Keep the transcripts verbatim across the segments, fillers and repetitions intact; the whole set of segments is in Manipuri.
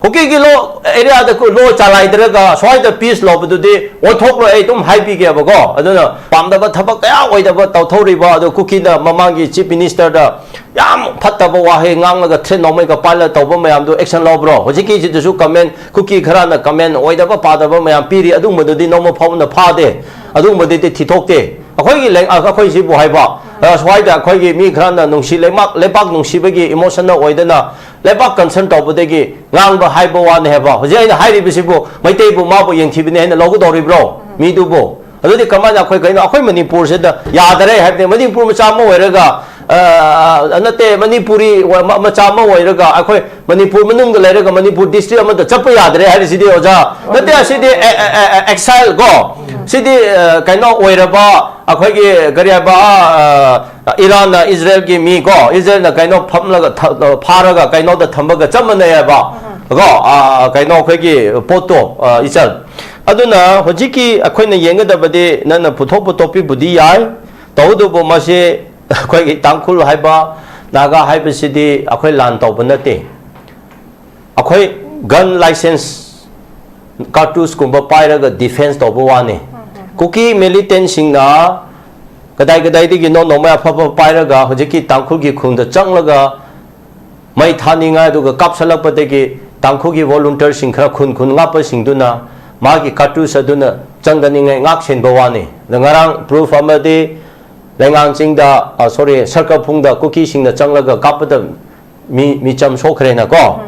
ꯀꯨꯀꯤꯒꯤ ꯂꯣ ꯑꯦꯔꯤꯌꯥꯗ ꯂꯣ ꯆꯂꯥꯏꯗ꯭ꯔꯒ ꯁ꯭ꯋꯥꯏꯗ ꯄꯤꯁ ꯂꯧꯕꯗꯨꯗꯤ ꯑꯣꯏꯊꯣꯛꯂꯣꯏ, ꯑꯩ ꯑꯗꯨꯝ ꯍꯥꯏꯕꯤꯒꯦꯕꯀꯣ꯫ ꯑꯗꯨꯅ ꯄꯥꯝꯗꯕ ꯊꯕꯛ ꯀꯌꯥ ꯑꯣꯏꯗꯕ ꯇꯧꯊꯧꯔꯤꯕ ꯑꯗꯨ ꯀꯨꯀꯤꯅ ꯃꯃꯥꯡꯒꯤ ꯆꯤꯐ ꯃꯤꯅꯤꯁꯇꯔꯗ ꯌꯥꯝ ꯐꯠꯇꯕ ꯋꯥꯍꯩ ꯉꯥꯡꯂꯒ ꯊ꯭ꯔꯦꯠ ꯅꯣꯡꯃꯩꯒ ꯄꯥꯏꯂꯒ ꯇꯧꯕ ꯃꯌꯥꯝꯗꯣ ꯑꯦꯛꯁꯟ ꯂꯧꯕ꯭ꯔꯣ? ꯍꯧꯖꯤꯛꯀꯤꯁꯤꯗꯁꯨ ꯀꯃꯦꯟ, ꯀꯨꯀꯤ ꯈꯔꯅ ꯀꯃꯦꯟ ꯑꯣꯏꯗꯕ ꯄꯥꯗꯕ ꯃꯌꯥꯝ ꯄꯤꯔꯤ, ꯑꯗꯨꯒꯨꯝꯕꯗꯨꯗꯤ ꯅꯣꯡꯃ ꯐꯥꯎꯕꯅ ꯐꯥꯗꯦ, ꯑꯗꯨꯒꯨꯝꯕꯗꯨꯗꯤ ꯊꯤꯊꯣꯛꯇꯦ꯫ ꯑꯩꯈꯣꯏꯒꯤ ꯂꯩ-, ꯑꯩꯈꯣꯏꯁꯤꯕꯨ ꯍꯥꯏꯕ, ꯑ, ꯁ꯭ꯋꯥꯏꯗ ꯑꯩꯈꯣꯏꯒꯤ ꯃꯤ ꯈꯔꯅ ꯅꯨꯡꯁꯤ ꯂꯩꯕꯥꯛ, ꯂꯩꯕꯥꯛ ꯅꯨꯡꯁꯤꯕꯒꯤ ꯏꯃꯣꯁꯟꯅ ꯑꯣꯏꯗꯅ ꯂꯩꯕꯥꯛ ꯀꯟꯁꯔꯟ ꯇꯧꯕꯗꯒꯤ ꯉꯥꯡꯕ ꯍꯥꯏꯕ ꯋꯥꯅꯤ ꯍꯥꯏꯕ꯫ ꯍꯧꯖꯤꯛ ꯑꯩꯅ ꯍꯥꯏꯔꯤꯕꯁꯤꯕꯨ ꯃꯩꯇꯩꯕꯨ ꯃꯥꯕꯨ ꯌꯦꯡꯊꯤꯕꯅꯤ ꯍꯥꯏꯅ ꯂꯧꯒꯗꯧꯔꯤꯕ꯭ꯔꯣ ꯃꯤꯗꯨꯕꯨ? ꯑꯗꯨꯗꯤ ꯀꯃꯥꯏꯅ ꯑꯩꯈꯣꯏ ꯀꯩꯅꯣ, ꯑꯩꯈꯣꯏ ꯃꯅꯤꯄꯨꯔꯁꯤꯗ ꯌꯥꯗꯔꯦ ꯍꯥꯏꯕꯅꯤ? ꯃꯅꯤꯄꯨꯔ ꯃꯆꯥ ꯑꯃ ꯑꯣꯏꯔꯒ, ꯑ, ꯅꯠꯇꯦ, ꯃꯅꯤꯄꯨꯔꯤ ꯃ-, ꯃꯆꯥ ꯑꯃ ꯑꯣꯏꯔꯒ ꯑꯩꯈꯣꯏ ꯃꯅꯤꯄꯨꯔ ꯃꯅꯨꯡꯗ ꯂꯩꯔꯒ ꯃꯅꯤꯄꯨꯔ ꯗꯤꯁꯇ꯭ꯔꯤꯛ ꯑꯃꯗ ꯆꯠꯄ ꯌꯥꯗ꯭ꯔꯦ ꯍꯥꯏꯔꯤꯁꯤꯗꯤ, ꯑꯣꯖꯥ? ꯅꯠꯇꯦ, ꯑꯁꯤꯗꯤ ꯑꯦ-, ꯑꯦ-, ꯑꯦ-, ꯑꯦ-, ꯑꯦꯛꯁꯥꯏꯜ ꯀꯣ, ꯁꯤꯗꯤ, ꯑ, ꯀꯩꯅꯣ ꯑꯣꯏꯔꯕ, ꯑꯩꯈꯣꯏꯒꯤ ꯀꯔꯤ ꯍꯥꯏꯕ, ꯑ, ꯏꯔꯥꯟꯅ ꯏꯖꯔꯦꯜꯒꯤ ꯃꯤ ꯀꯣ, ꯏꯖꯔꯦꯜꯅ ꯀꯩꯅꯣ ꯐꯝꯂꯒ ꯊ-, ꯐꯥꯔꯒ ꯀꯩꯅꯣꯗ ꯊꯝꯕꯒ ꯆꯞ ꯃꯥꯟꯅꯩ ꯍꯥꯏꯕ ꯀꯣ, ꯑ, ꯀꯩꯅꯣ ꯑꯩꯈꯣꯏꯒꯤ ꯄꯣꯠꯇꯣ, ꯑ, ꯏꯆꯜ꯫ ꯑꯗꯨꯅ ꯍꯧꯖꯤꯛꯀꯤ ꯑꯩꯈꯣꯏꯅ ꯌꯦꯡꯒꯗꯕꯗꯤ ꯅꯪꯅ ꯄꯨꯊꯣꯛꯄ ꯇꯣꯄꯤꯛꯄꯨꯗꯤ ꯌꯥꯏ, ꯇꯧꯕꯇꯕꯨ ꯃꯁꯤ ꯑꯩꯈꯣꯏꯒꯤ ꯇꯥꯡꯈꯨꯜ ꯍꯥꯏꯕ, ꯅꯥꯒꯥ ꯍꯥꯏꯕꯁꯤꯗꯤ ꯑꯩꯈꯣꯏ ꯂꯥꯟ ꯇꯧꯕ ꯅꯠꯇꯦ꯫ ꯑꯩꯈꯣꯏ ꯒꯟ ꯂꯥꯏꯁꯦꯟꯁ, ꯀꯥꯔꯇꯨꯁꯀꯨꯝꯕ ꯄꯥꯏꯔꯒ ꯗꯤꯐꯦꯟꯁ ꯇꯧꯕ ꯋꯥꯅꯤ꯫ ꯀꯨꯀꯤ ꯃꯤꯂꯤꯇꯦꯟꯁꯤꯡꯅ ꯀꯗꯥꯏ ꯀꯗꯥꯏꯗꯒꯤꯅꯣ ꯅꯣꯡꯃꯩ ꯑꯐꯕ ꯄꯥꯏꯔꯒ ꯍꯧꯖꯤꯛꯀꯤ ꯇꯥꯡꯈꯨꯜꯒꯤ ꯈꯨꯜꯗ ꯆꯪꯂꯒ ꯃꯩ ꯊꯥꯅꯤꯡꯉꯥꯏ, ꯑꯗꯨꯒ ꯀꯥꯞꯁꯜꯂꯛꯄꯗꯒꯤ ꯇꯥꯡꯈꯨꯜꯒꯤ ꯚꯣꯂꯨꯟꯇꯤꯌꯔꯁꯤꯡ ꯈꯔ ꯈꯨꯟ ꯈꯨꯟ ꯉꯥꯛꯄꯁꯤꯡꯗꯨꯅ ꯃꯥꯒꯤ ꯀꯥꯔꯇꯨꯁ ꯑꯗꯨꯅ ꯆꯪꯗꯅꯤꯡꯉꯥꯏ ꯉꯥꯛ ꯁꯦꯟꯕ ꯋꯥꯅꯤ꯫ ꯑꯗ ꯉꯔꯥꯡ ꯄ꯭ꯔꯨꯐ ꯑꯃꯗꯤ ꯂꯩꯉꯥꯡ ꯆꯤꯡꯗ, ꯑ, ꯁꯣꯔꯤ, ꯁꯔꯀꯐꯨꯡꯗ ꯀꯨꯀꯤꯁꯤꯡꯅ ꯆꯪꯂꯒ ꯀꯥꯞꯄꯗ ꯃꯤ, ꯃꯤꯆꯝ ꯁꯣꯛꯈ꯭ꯔꯦꯅꯀꯣ꯫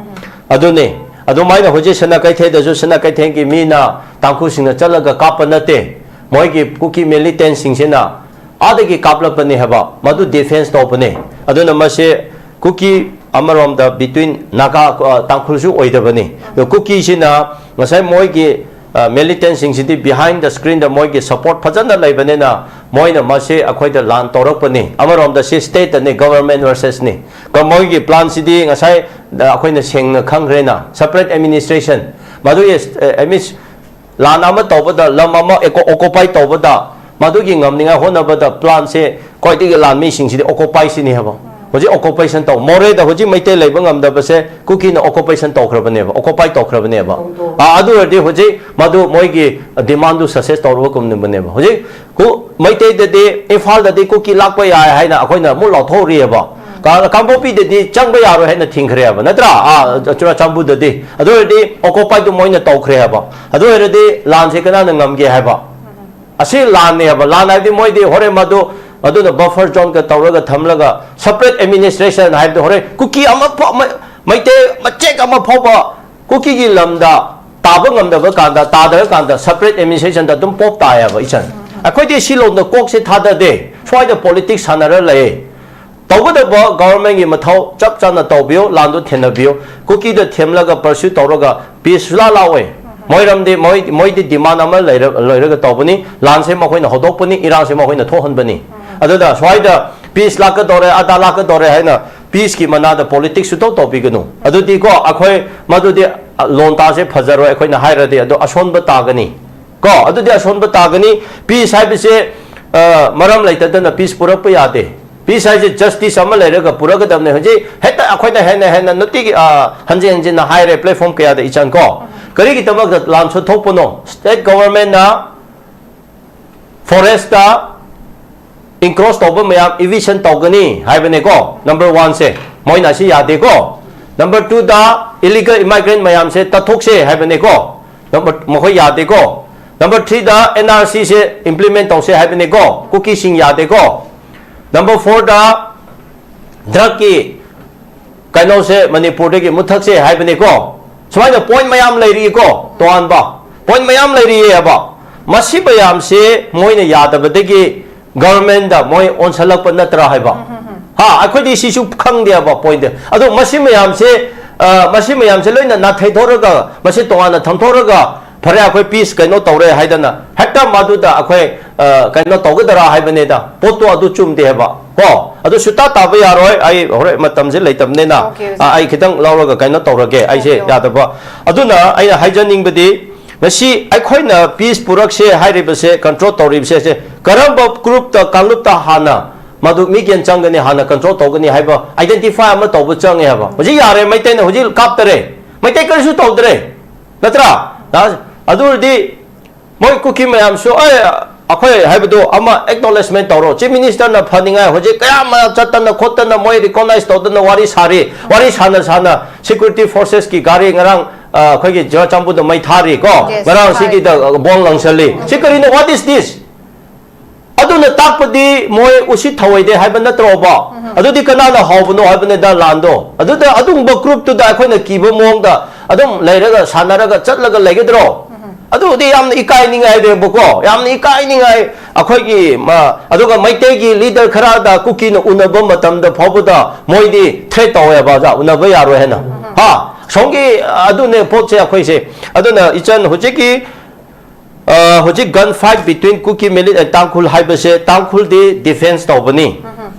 ꯑꯗꯨꯅꯤ꯫ ꯑꯗꯨꯃꯥꯏꯅ ꯍꯧꯖꯤꯛ ꯁꯅꯥ ꯀꯩꯊꯦꯜꯗꯁꯨ ꯁꯅꯥ ꯀꯩꯊꯦꯜꯒꯤ ꯃꯤꯅ ꯇꯥꯡꯈꯨꯜꯁꯤꯡꯅ ꯆꯠꯂꯒ ꯀꯥꯞꯄ ꯅꯠꯇꯦ꯫ ꯃꯣꯏꯒꯤ ꯀꯨꯀꯤ ꯃꯤꯂꯤꯇꯦꯟꯁꯤꯡꯁꯤꯅ ꯑꯥꯗꯒꯤ ꯀꯥꯞꯂꯛꯄꯅꯤ ꯍꯥꯏꯕ, ꯃꯗꯨ ꯗꯤꯐꯦꯟꯁ ꯇꯧꯕꯅꯤ꯫ ꯑꯗꯨꯅ ꯃꯁꯤ ꯀꯨꯀꯤ ꯑꯃꯔꯣꯝꯗ between ꯅꯥꯒꯥ, ꯑ, ꯇꯥꯡꯈꯨꯜꯁꯨ ꯑꯣꯏꯗꯕꯅꯤ꯫ ꯑꯗꯣ ꯀꯨꯀꯤꯁꯤꯅ ꯉꯁꯥꯏ ꯃꯣꯏꯒꯤ, ꯑ, ꯃꯤꯂꯤꯇꯦꯟꯁꯤꯡꯁꯤꯗꯤ behind the screenꯗ ꯃꯣꯏꯒꯤ ꯁꯄꯣꯔꯠ ꯐꯖꯅ ꯂꯩꯕꯅꯤꯅ ꯃꯣꯏꯅ ꯃꯁꯤ ꯑꯩꯈꯣꯏꯗ ꯂꯥꯟ ꯇꯧꯔꯛꯄꯅꯤ꯫ ꯑꯃꯔꯣꯝꯗ ꯁꯤ ꯁ꯭ꯇꯦꯠꯇꯅꯤ, ꯒꯚꯔꯟꯃꯦꯟ ꯚꯔꯁꯦꯁꯅꯤ꯫ ꯀ-, ꯃꯣꯏꯒꯤ ꯄ꯭ꯂꯥꯟꯁꯤꯗꯤ ꯉꯁꯥꯏ, ꯑ, ꯑꯩꯈꯣꯏꯅ ꯁꯦꯡꯅ ꯈꯪꯈ꯭ꯔꯦꯅ, ꯁꯄꯔꯦꯠ ꯑꯦꯗꯃꯤꯅꯤꯁꯇ꯭ꯔꯦꯁꯟ꯫ ꯃꯗꯨꯒꯤ, ꯑ, ꯑꯦꯗꯃꯤꯅꯤꯁ-, ꯂꯥꯟ ꯑꯃ ꯇꯧꯕꯗ ꯂꯝ ꯑꯃ ꯑꯦꯀꯣ-, ꯑꯣꯀꯨꯄꯥꯏ ꯇꯧꯕꯗ ꯃꯗꯨꯒꯤ ꯉꯝꯅꯤꯡꯉꯥꯏ ꯍꯣꯠꯅꯕꯗ ꯄ꯭ꯂꯥꯟꯁꯦ ꯈ꯭ꯋꯥꯏꯗꯒꯤ ꯂꯥꯟꯃꯤꯁꯤꯡꯁꯤꯗꯤ ꯑꯣꯀꯨꯄꯥꯏꯁꯤꯅꯤ ꯍꯥꯏꯕ꯫ ꯍꯧꯖꯤꯛ ꯑꯣꯀꯨꯄꯦꯁꯟ ꯇꯧ, ꯃꯣꯔꯦꯗ ꯍꯧꯖꯤꯛ ꯃꯩꯇꯩ ꯂꯩꯕ ꯉꯝꯗꯕꯁꯦ ꯀꯨꯀꯤꯅ ꯑꯣꯀꯨꯄꯦꯁꯟ ꯇꯧꯈ꯭ꯔꯕꯅꯦꯕ, ꯑꯣꯀꯨꯄꯥꯏ ꯇꯧꯈ꯭ꯔꯕꯅꯦꯕ꯫ ꯑ, ꯑꯗꯨ ꯑꯣꯏꯔꯗꯤ ꯍꯧꯖꯤꯛ ꯃꯗꯨ ꯃꯣꯏꯒꯤ ꯗꯤꯃꯥꯟꯗꯨ ꯁꯛꯁꯦꯁ ꯇꯧꯔꯕꯒꯨꯝꯕꯅꯦꯕ꯫ ꯍꯧꯖꯤꯛ ꯀꯨ-, ꯃꯩꯇꯩꯗꯗꯤ ꯏꯝꯐꯥꯜꯗꯗꯤ ꯀꯨꯀꯤ ꯂꯥꯛꯄ ꯌꯥꯏ ꯍꯥꯏꯅ ꯑꯩꯈꯣꯏꯅ ꯑꯃꯨꯛ ꯂꯥꯎꯊꯣꯛꯎꯔꯤꯑꯕ꯫ ꯀꯥ-, ꯀꯥꯡꯄꯣꯛꯄꯤꯗꯗꯤ ꯆꯪꯕ ꯌꯥꯔꯣꯏ ꯍꯥꯏꯅ ꯊꯤꯡꯈ꯭ꯔꯦꯕ, ꯅꯠꯇ꯭ꯔꯥ? ꯑꯥ, ꯆꯨꯔꯥꯆꯥꯟꯄꯨꯔꯗꯗꯤ꯫ ꯑꯗꯨ ꯑꯣꯏꯔꯗꯤ ꯑꯣꯀꯨꯄꯥꯏꯗꯨ ꯃꯣꯏꯅ ꯇꯧꯈ꯭ꯔꯦ ꯍꯥꯏꯕ꯫ ꯑꯗꯨ ꯑꯣꯏꯔꯗꯤ ꯂꯥꯟꯁꯦ ꯀꯅꯥꯅ ꯉꯝꯒꯦ ꯍꯥꯏꯕ? ꯑꯁꯤ ꯂꯥꯟꯅꯦꯕ꯫ ꯂꯥꯟ ꯍꯥꯏꯕꯗꯤ ꯃꯣꯏꯗꯤ ꯍꯣꯔꯦꯟ ꯃꯗꯨ, ꯑꯗꯨꯅ ꯕꯐꯔ ꯖꯣꯟꯒ ꯇꯧꯔꯒ ꯊꯝꯂꯒ ꯁꯄꯔꯦꯠ ꯑꯦꯗꯃꯤꯅꯤꯁꯇ꯭ꯔꯦꯁꯟ ꯍꯥꯏꯕꯗꯤ ꯍꯣꯔꯦꯟ ꯀꯨꯀꯤ ꯑꯃ ꯐꯥꯎ-, ꯃ-, ꯃꯩꯇꯩ ꯃꯆꯦꯛ ꯑꯃ ꯐꯥꯎꯕ ꯀꯨꯀꯤꯒꯤ ꯂꯝꯗ ꯇꯥꯕ ꯉꯝꯗꯕ ꯀꯥꯟꯗ, ꯇꯥꯗ꯭ꯔꯀꯥꯟꯗ ꯁꯄꯔꯦꯠ ꯑꯦꯗꯃꯤꯅꯤꯁꯇ꯭ꯔꯦꯁꯟꯗ ꯑꯗꯨꯝ ꯄꯣꯞ ꯇꯥꯏꯌꯦꯕ ꯏꯆꯟ꯫ ꯑꯩꯈꯣꯏꯗꯤ ꯁꯤ ꯂꯣꯝꯗ ꯀꯣꯛꯁꯦ ꯊꯥꯗꯗꯦ꯫ ꯁ꯭ꯋꯥꯏꯗ ꯄꯣꯂꯤꯇꯤꯛꯁ ꯁꯥꯟꯅꯔ ꯂꯩ꯫ ꯇꯧꯒꯗꯕ ꯒꯚꯔꯟꯃꯦꯟꯒꯤ ꯃꯊꯧ ꯆꯞ ꯆꯥꯅ ꯇꯧꯕꯤꯌꯨ, ꯂꯥꯟꯗꯨ ꯊꯦꯡꯅꯕꯤꯌꯨ꯫ ꯀꯨꯀꯤꯗ ꯊꯦꯝꯂꯒ ꯄꯔꯁ꯭ꯌꯨ ꯇꯧꯔꯒ ꯄꯤꯁ ꯁꯨꯂꯥ ꯂꯥꯛꯑꯣꯏ꯫ ꯃꯣꯏꯔꯝꯗꯤ ꯃꯣꯏ, ꯃꯣꯏꯗꯤ ꯗꯤꯃꯥꯟ ꯑꯃ ꯂꯩꯔ-, ꯂꯩꯔꯒ ꯇꯧꯕꯅꯤ꯫ ꯂꯥꯟꯁꯦ ꯃꯈꯣꯏꯅ ꯍꯧꯗꯣꯛꯄꯅꯤ, ꯏꯔꯥꯡꯁꯦ ꯃꯈꯣꯏꯅ ꯊꯣꯛꯍꯟꯕꯅꯤ꯫ ꯑꯗꯨꯗ ꯁ꯭ꯋꯥꯏꯗ ꯄꯤꯁ ꯂꯥꯛꯀꯗꯧꯔꯦ, ꯑꯗꯥ ꯂꯥꯛꯀꯗꯧꯔꯦ ꯍꯥꯏꯅ ꯄꯤꯁꯀꯤ ꯃꯅꯥꯗ ꯄꯣꯂꯤꯇꯤꯛꯁ ꯁꯨꯇꯧ ꯇꯧꯕꯤꯒꯅꯨ꯫ ꯑꯗꯨꯗꯤꯀꯣ ꯑꯩꯈꯣꯏ ꯃꯗꯨꯗꯤ ꯂꯣꯟ ꯇꯥꯁꯦ ꯐꯖꯔꯣꯏ, ꯑꯩꯈꯣꯏꯅ ꯍꯥꯏꯔꯗꯤ ꯑꯗꯣ ꯑꯁꯣꯟꯕ ꯇꯥꯒꯅꯤ꯫ ꯀꯣ, ꯑꯗꯨꯗꯤ ꯑꯁꯣꯟꯕ ꯇꯥꯒꯅꯤ꯫ ꯄꯤꯁ ꯍꯥꯏꯕꯁꯦ, ꯑ, ꯃꯔꯝ ꯂꯩꯇꯗꯅ ꯄꯤꯁ ꯄꯨꯔꯛꯄ ꯌꯥꯗꯦ꯫ ꯄꯤꯁ ꯍꯥꯏꯁꯦ ꯖꯁꯇꯤꯁ ꯑꯃ ꯂꯩꯔꯒ ꯄꯨꯔꯛꯀꯗꯕꯅꯦ꯫ ꯍꯧꯖꯤꯛ ꯍꯦꯛꯇ ꯑꯩꯈꯣꯏꯅ ꯍꯦꯟꯅ ꯍꯦꯟꯅ ꯅꯨꯡꯇꯤꯒꯤ, ꯑ, ꯍꯟꯖꯤꯟ ꯍꯟꯖꯤꯟꯅ ꯍꯥꯏꯔꯦ ꯄ꯭ꯂꯦꯠꯐꯣꯝ ꯀꯌꯥꯗ ꯏꯆꯟ ꯀꯣ꯫ ꯀꯔꯤꯒꯤꯗꯃꯛꯇ ꯂꯥꯟ ꯁꯣꯛꯊꯣꯛꯄꯅꯣ? ꯁ꯭ꯇꯦꯠ ꯒꯣꯚꯔꯟꯃꯦꯟꯠꯅ ꯐꯣꯔꯦꯁꯇ ꯏꯟꯀ꯭ꯔꯣꯆ ꯇꯧꯕ ꯃꯌꯥꯝ ꯏꯚꯤꯛꯁꯟ ꯇꯧꯒꯅꯤ ꯍꯥꯏꯕꯅꯦꯀꯣ, ꯅꯝꯕꯔ ꯋꯥꯟꯁꯦ꯫ ꯃꯣꯏꯅ ꯑꯁꯤ ꯌꯥꯗꯦꯀꯣ꯫ ꯅꯝꯕꯔ ꯇꯨꯗ ꯏꯂꯤꯒꯦꯜ ꯏꯃꯥꯏꯒ꯭ꯔꯦꯟꯠ ꯃꯌꯥꯝꯁꯦ ꯇꯠꯊꯣꯛꯁꯦ ꯍꯥꯏꯕꯅꯦꯀꯣ꯫ ꯅꯝꯕꯔ, ꯃꯈꯣꯏ ꯌꯥꯗꯦꯀꯣ꯫ ꯅꯝꯕꯔ ꯊ꯭ꯔꯤꯗ ꯑꯦꯟ ꯑꯥꯔ ꯁꯤꯁꯦ ꯏꯝꯄ꯭ꯂꯤꯃꯦꯟꯠ ꯇꯧꯁꯦ ꯍꯥꯏꯕꯅꯦꯀꯣ꯫ ꯀꯨꯀꯤꯁꯤꯡ ꯌꯥꯗꯦꯀꯣ꯫ ꯅꯝꯕꯔ ꯐꯣꯔꯗ ꯗ꯭ꯔꯒꯀꯤ ꯀꯩꯅꯣꯁꯦ ꯃꯅꯤꯄꯨꯔꯗꯒꯤ ꯃꯨꯠꯊꯠꯁꯦ ꯍꯥꯏꯕꯅꯤꯀꯣ꯫ ꯁꯨꯃꯥꯏꯅ ꯄꯣꯏꯟꯠ ꯃꯌꯥꯝ ꯂꯩꯔꯤꯀꯣ, ꯇꯣꯉꯥꯟꯕ ꯄꯣꯏꯟꯠ ꯃꯌꯥꯝ ꯂꯩꯔꯤꯑꯕ꯫ ꯃꯁꯤ ꯃꯌꯥꯝꯁꯦ ꯃꯣꯏꯅ ꯌꯥꯗꯕꯗꯒꯤ ꯒꯚꯔꯟꯃꯦꯟꯠꯗ ꯃꯣꯏ ꯑꯣꯟꯁꯜꯂꯛꯄ ꯅꯠꯇ꯭ꯔꯥ ꯍꯥꯏꯕ꯫ ꯍꯥ, ꯑꯩꯈꯣꯏꯗꯤ ꯁꯤꯁꯨ ꯈꯪꯗꯦꯕ ꯄꯣꯏꯟꯠ꯫ ꯑꯗꯣ ꯃꯁꯤ ꯃꯌꯥꯝꯁꯦ, ꯑ, ꯃꯁꯤ ꯃꯌꯥꯝꯁꯦ ꯂꯣꯏꯅ ꯅꯥꯊꯩꯊꯣꯛꯔꯒ, ꯃꯁꯤ ꯇꯣꯉꯥꯟꯅ ꯊꯝꯊꯣꯛꯔꯒ, ꯐꯔꯦ, ꯑꯩꯈꯣꯏ ꯄꯤꯁ ꯀꯩꯅꯣ ꯇꯧꯔꯦ ꯍꯥꯏꯗꯅ ꯍꯦꯛꯇ ꯃꯗꯨꯗ ꯑꯩꯈꯣꯏ, ꯑ, ꯀꯩꯅꯣ ꯇꯧꯒꯗꯔꯥ ꯍꯥꯏꯕꯅꯤꯗ꯫ ꯄꯣꯠꯇꯣ ꯑꯗꯨ ꯆꯨꯝꯗꯦ ꯍꯥꯏꯕ ꯀꯣ꯫ ꯑꯗꯨ ꯁꯨꯇꯥ ꯇꯥꯕ ꯌꯥꯔꯣꯏ꯫ ꯑꯩ ꯍꯣꯔꯦꯟ ꯃꯇꯝꯁꯦ ꯂꯩꯇꯕꯅꯤꯅ, ꯑꯣꯀꯦ, ꯑꯣꯖꯥ꯫ ꯑ, ꯑꯩ ꯈꯤꯇꯪ ꯂꯧꯔꯒ ꯀꯩꯅꯣ ꯇꯧꯔꯒꯦ꯫ ꯑꯩꯁꯦ ꯑꯣꯀꯦ, ꯑꯣꯀꯦ꯫ ꯌꯥꯗꯕ꯫ ꯑꯗꯨꯅ ꯑꯩꯅ ꯍꯥꯏꯖꯅꯤꯡꯕꯗꯤ ꯉꯁꯤ ꯑꯩꯈꯣꯏꯅ ꯄꯤꯁ ꯄꯨꯔꯛꯁꯦ ꯍꯥꯏꯔꯤꯕꯁꯦ, ꯀꯟꯇ꯭ꯔꯣꯜ ꯇꯧꯔꯤꯕꯁꯦ, ꯁꯦ ꯀꯔꯝꯕ ꯒ꯭ꯔꯨꯞꯇ, ꯀꯥꯡꯂꯨꯞꯇ ꯍꯥꯟꯅ ꯃꯗꯨ ꯃꯤ ꯀꯌꯥ ꯆꯪꯒꯅꯤ, ꯍꯥꯟꯅ control ꯇꯧꯒꯅꯤ ꯍꯥꯏꯕ identify ꯑꯃ ꯇꯧꯕ ꯆꯪꯉꯦ ꯍꯥꯏꯕ꯫ ꯍꯧꯖꯤꯛ ꯌꯥꯔꯦ, ꯃꯩꯇꯩꯅ ꯍꯧꯖꯤꯛ ꯀꯥꯞꯇꯔꯦ, ꯃꯩꯇꯩ ꯀꯔꯤꯁꯨ ꯇꯧꯗ꯭ꯔꯦ, ꯅꯠꯇ꯭ꯔꯥ? ꯑꯗꯨ ꯑꯣꯏꯔꯗꯤ ꯃꯣꯏ ꯀꯨꯀꯤ ꯃꯌꯥꯝꯁꯨ, ꯑꯦ, ꯑꯩꯈꯣꯏ ꯍꯥꯏꯕꯗꯣ ꯑꯃ acknowledgement ꯇꯧꯔꯣ꯫ Chief Minister ꯅ ꯐꯅꯤꯡꯉꯥꯏ ꯍꯧꯖꯤꯛ ꯀꯌꯥ ꯑꯃ ꯆꯠꯇꯅ ꯈꯣꯠꯇꯅ ꯃꯣꯏ recognize ꯇꯧꯗꯅ ꯋꯥꯔꯤ ꯁꯥꯔꯤ꯫ ꯋꯥꯔꯤ ꯁꯥꯅ ꯁꯥꯅ security forces ꯀꯤ ꯒꯥꯔꯤ ꯉꯔꯥꯡ, ꯑ, ꯑꯩꯈꯣꯏꯒꯤ ꯆꯨꯔꯆꯥꯟꯄꯨꯔꯗ ꯃꯩ ꯊꯥꯔꯤ ꯀꯣ꯫ Yes, ꯉꯔꯥꯡ ꯊꯥꯔꯤ꯫ ꯁꯤꯒꯤꯗ, ꯑ, bomb ꯂꯪꯁꯜꯂꯤ꯫ ꯁꯤ ꯀꯔꯤꯅꯣ? What is this? ꯑꯗꯨꯅ ꯇꯥꯛꯄꯗꯤ ꯃꯣꯏ ꯎꯁꯤꯠ ꯊꯧꯑꯣꯏꯗꯦ ꯍꯥꯏꯕ ꯅꯠꯇ꯭ꯔꯣꯕ? ꯑꯗꯨꯗꯤ ꯀꯅꯥꯅ ꯍꯧꯕꯅꯣ ꯍꯥꯏꯕꯅꯤꯗ ꯂꯥꯟꯗꯣ꯫ ꯑꯗꯨꯗ ꯑꯗꯨꯒꯨꯝꯕ group ꯇꯨꯗ ꯑꯩꯈꯣꯏꯅ ꯀꯤꯕ ꯃꯑꯣꯡꯗ ꯑꯗꯨꯝ ꯂꯩꯔꯒ ꯁꯥꯟꯅꯔꯒ ꯆꯠꯂꯒ ꯂꯩꯒꯗ꯭ꯔꯣ? ꯑꯗꯨꯗꯤ ꯌꯥꯝꯅ ꯏꯀꯥꯏꯅꯤꯡꯉꯥꯏꯅꯦꯕꯀꯣ, ꯌꯥꯝꯅ ꯏꯀꯥꯏꯅꯤꯡꯉꯥꯏ꯫ ꯑꯩꯈꯣꯏꯒꯤ, ꯃ-, ꯑꯗꯨꯒ ꯃꯩꯇꯩꯒꯤ leader ꯈꯔꯗ ꯀꯨꯀꯤꯅ ꯎꯅꯕ ꯃꯇꯝꯗ ꯐꯥꯎꯕꯗ ꯃꯣꯏꯗꯤ threat ꯇꯧꯋꯦꯕ, ꯑꯣꯖꯥ, ꯎꯅꯕ ꯌꯥꯔꯣꯏ ꯍꯥꯏꯅ꯫ ꯍꯥ? ꯁꯣꯝꯒꯤ ꯑꯗꯨꯅꯦ ꯄꯣꯠꯁꯦ ꯑꯩꯈꯣꯏꯁꯦ꯫ ꯑꯗꯨꯅ ꯏꯆꯟ ꯍꯧꯖꯤꯛꯀꯤ ꯑ, ꯍꯧꯖꯤꯛ gun fight between Kuki milit and ꯇꯥꯡꯈꯨꯜ ꯍꯥꯏꯕꯁꯦ ꯇꯥꯡꯈꯨꯜꯗꯤ defence ꯇꯧꯕꯅꯤ꯫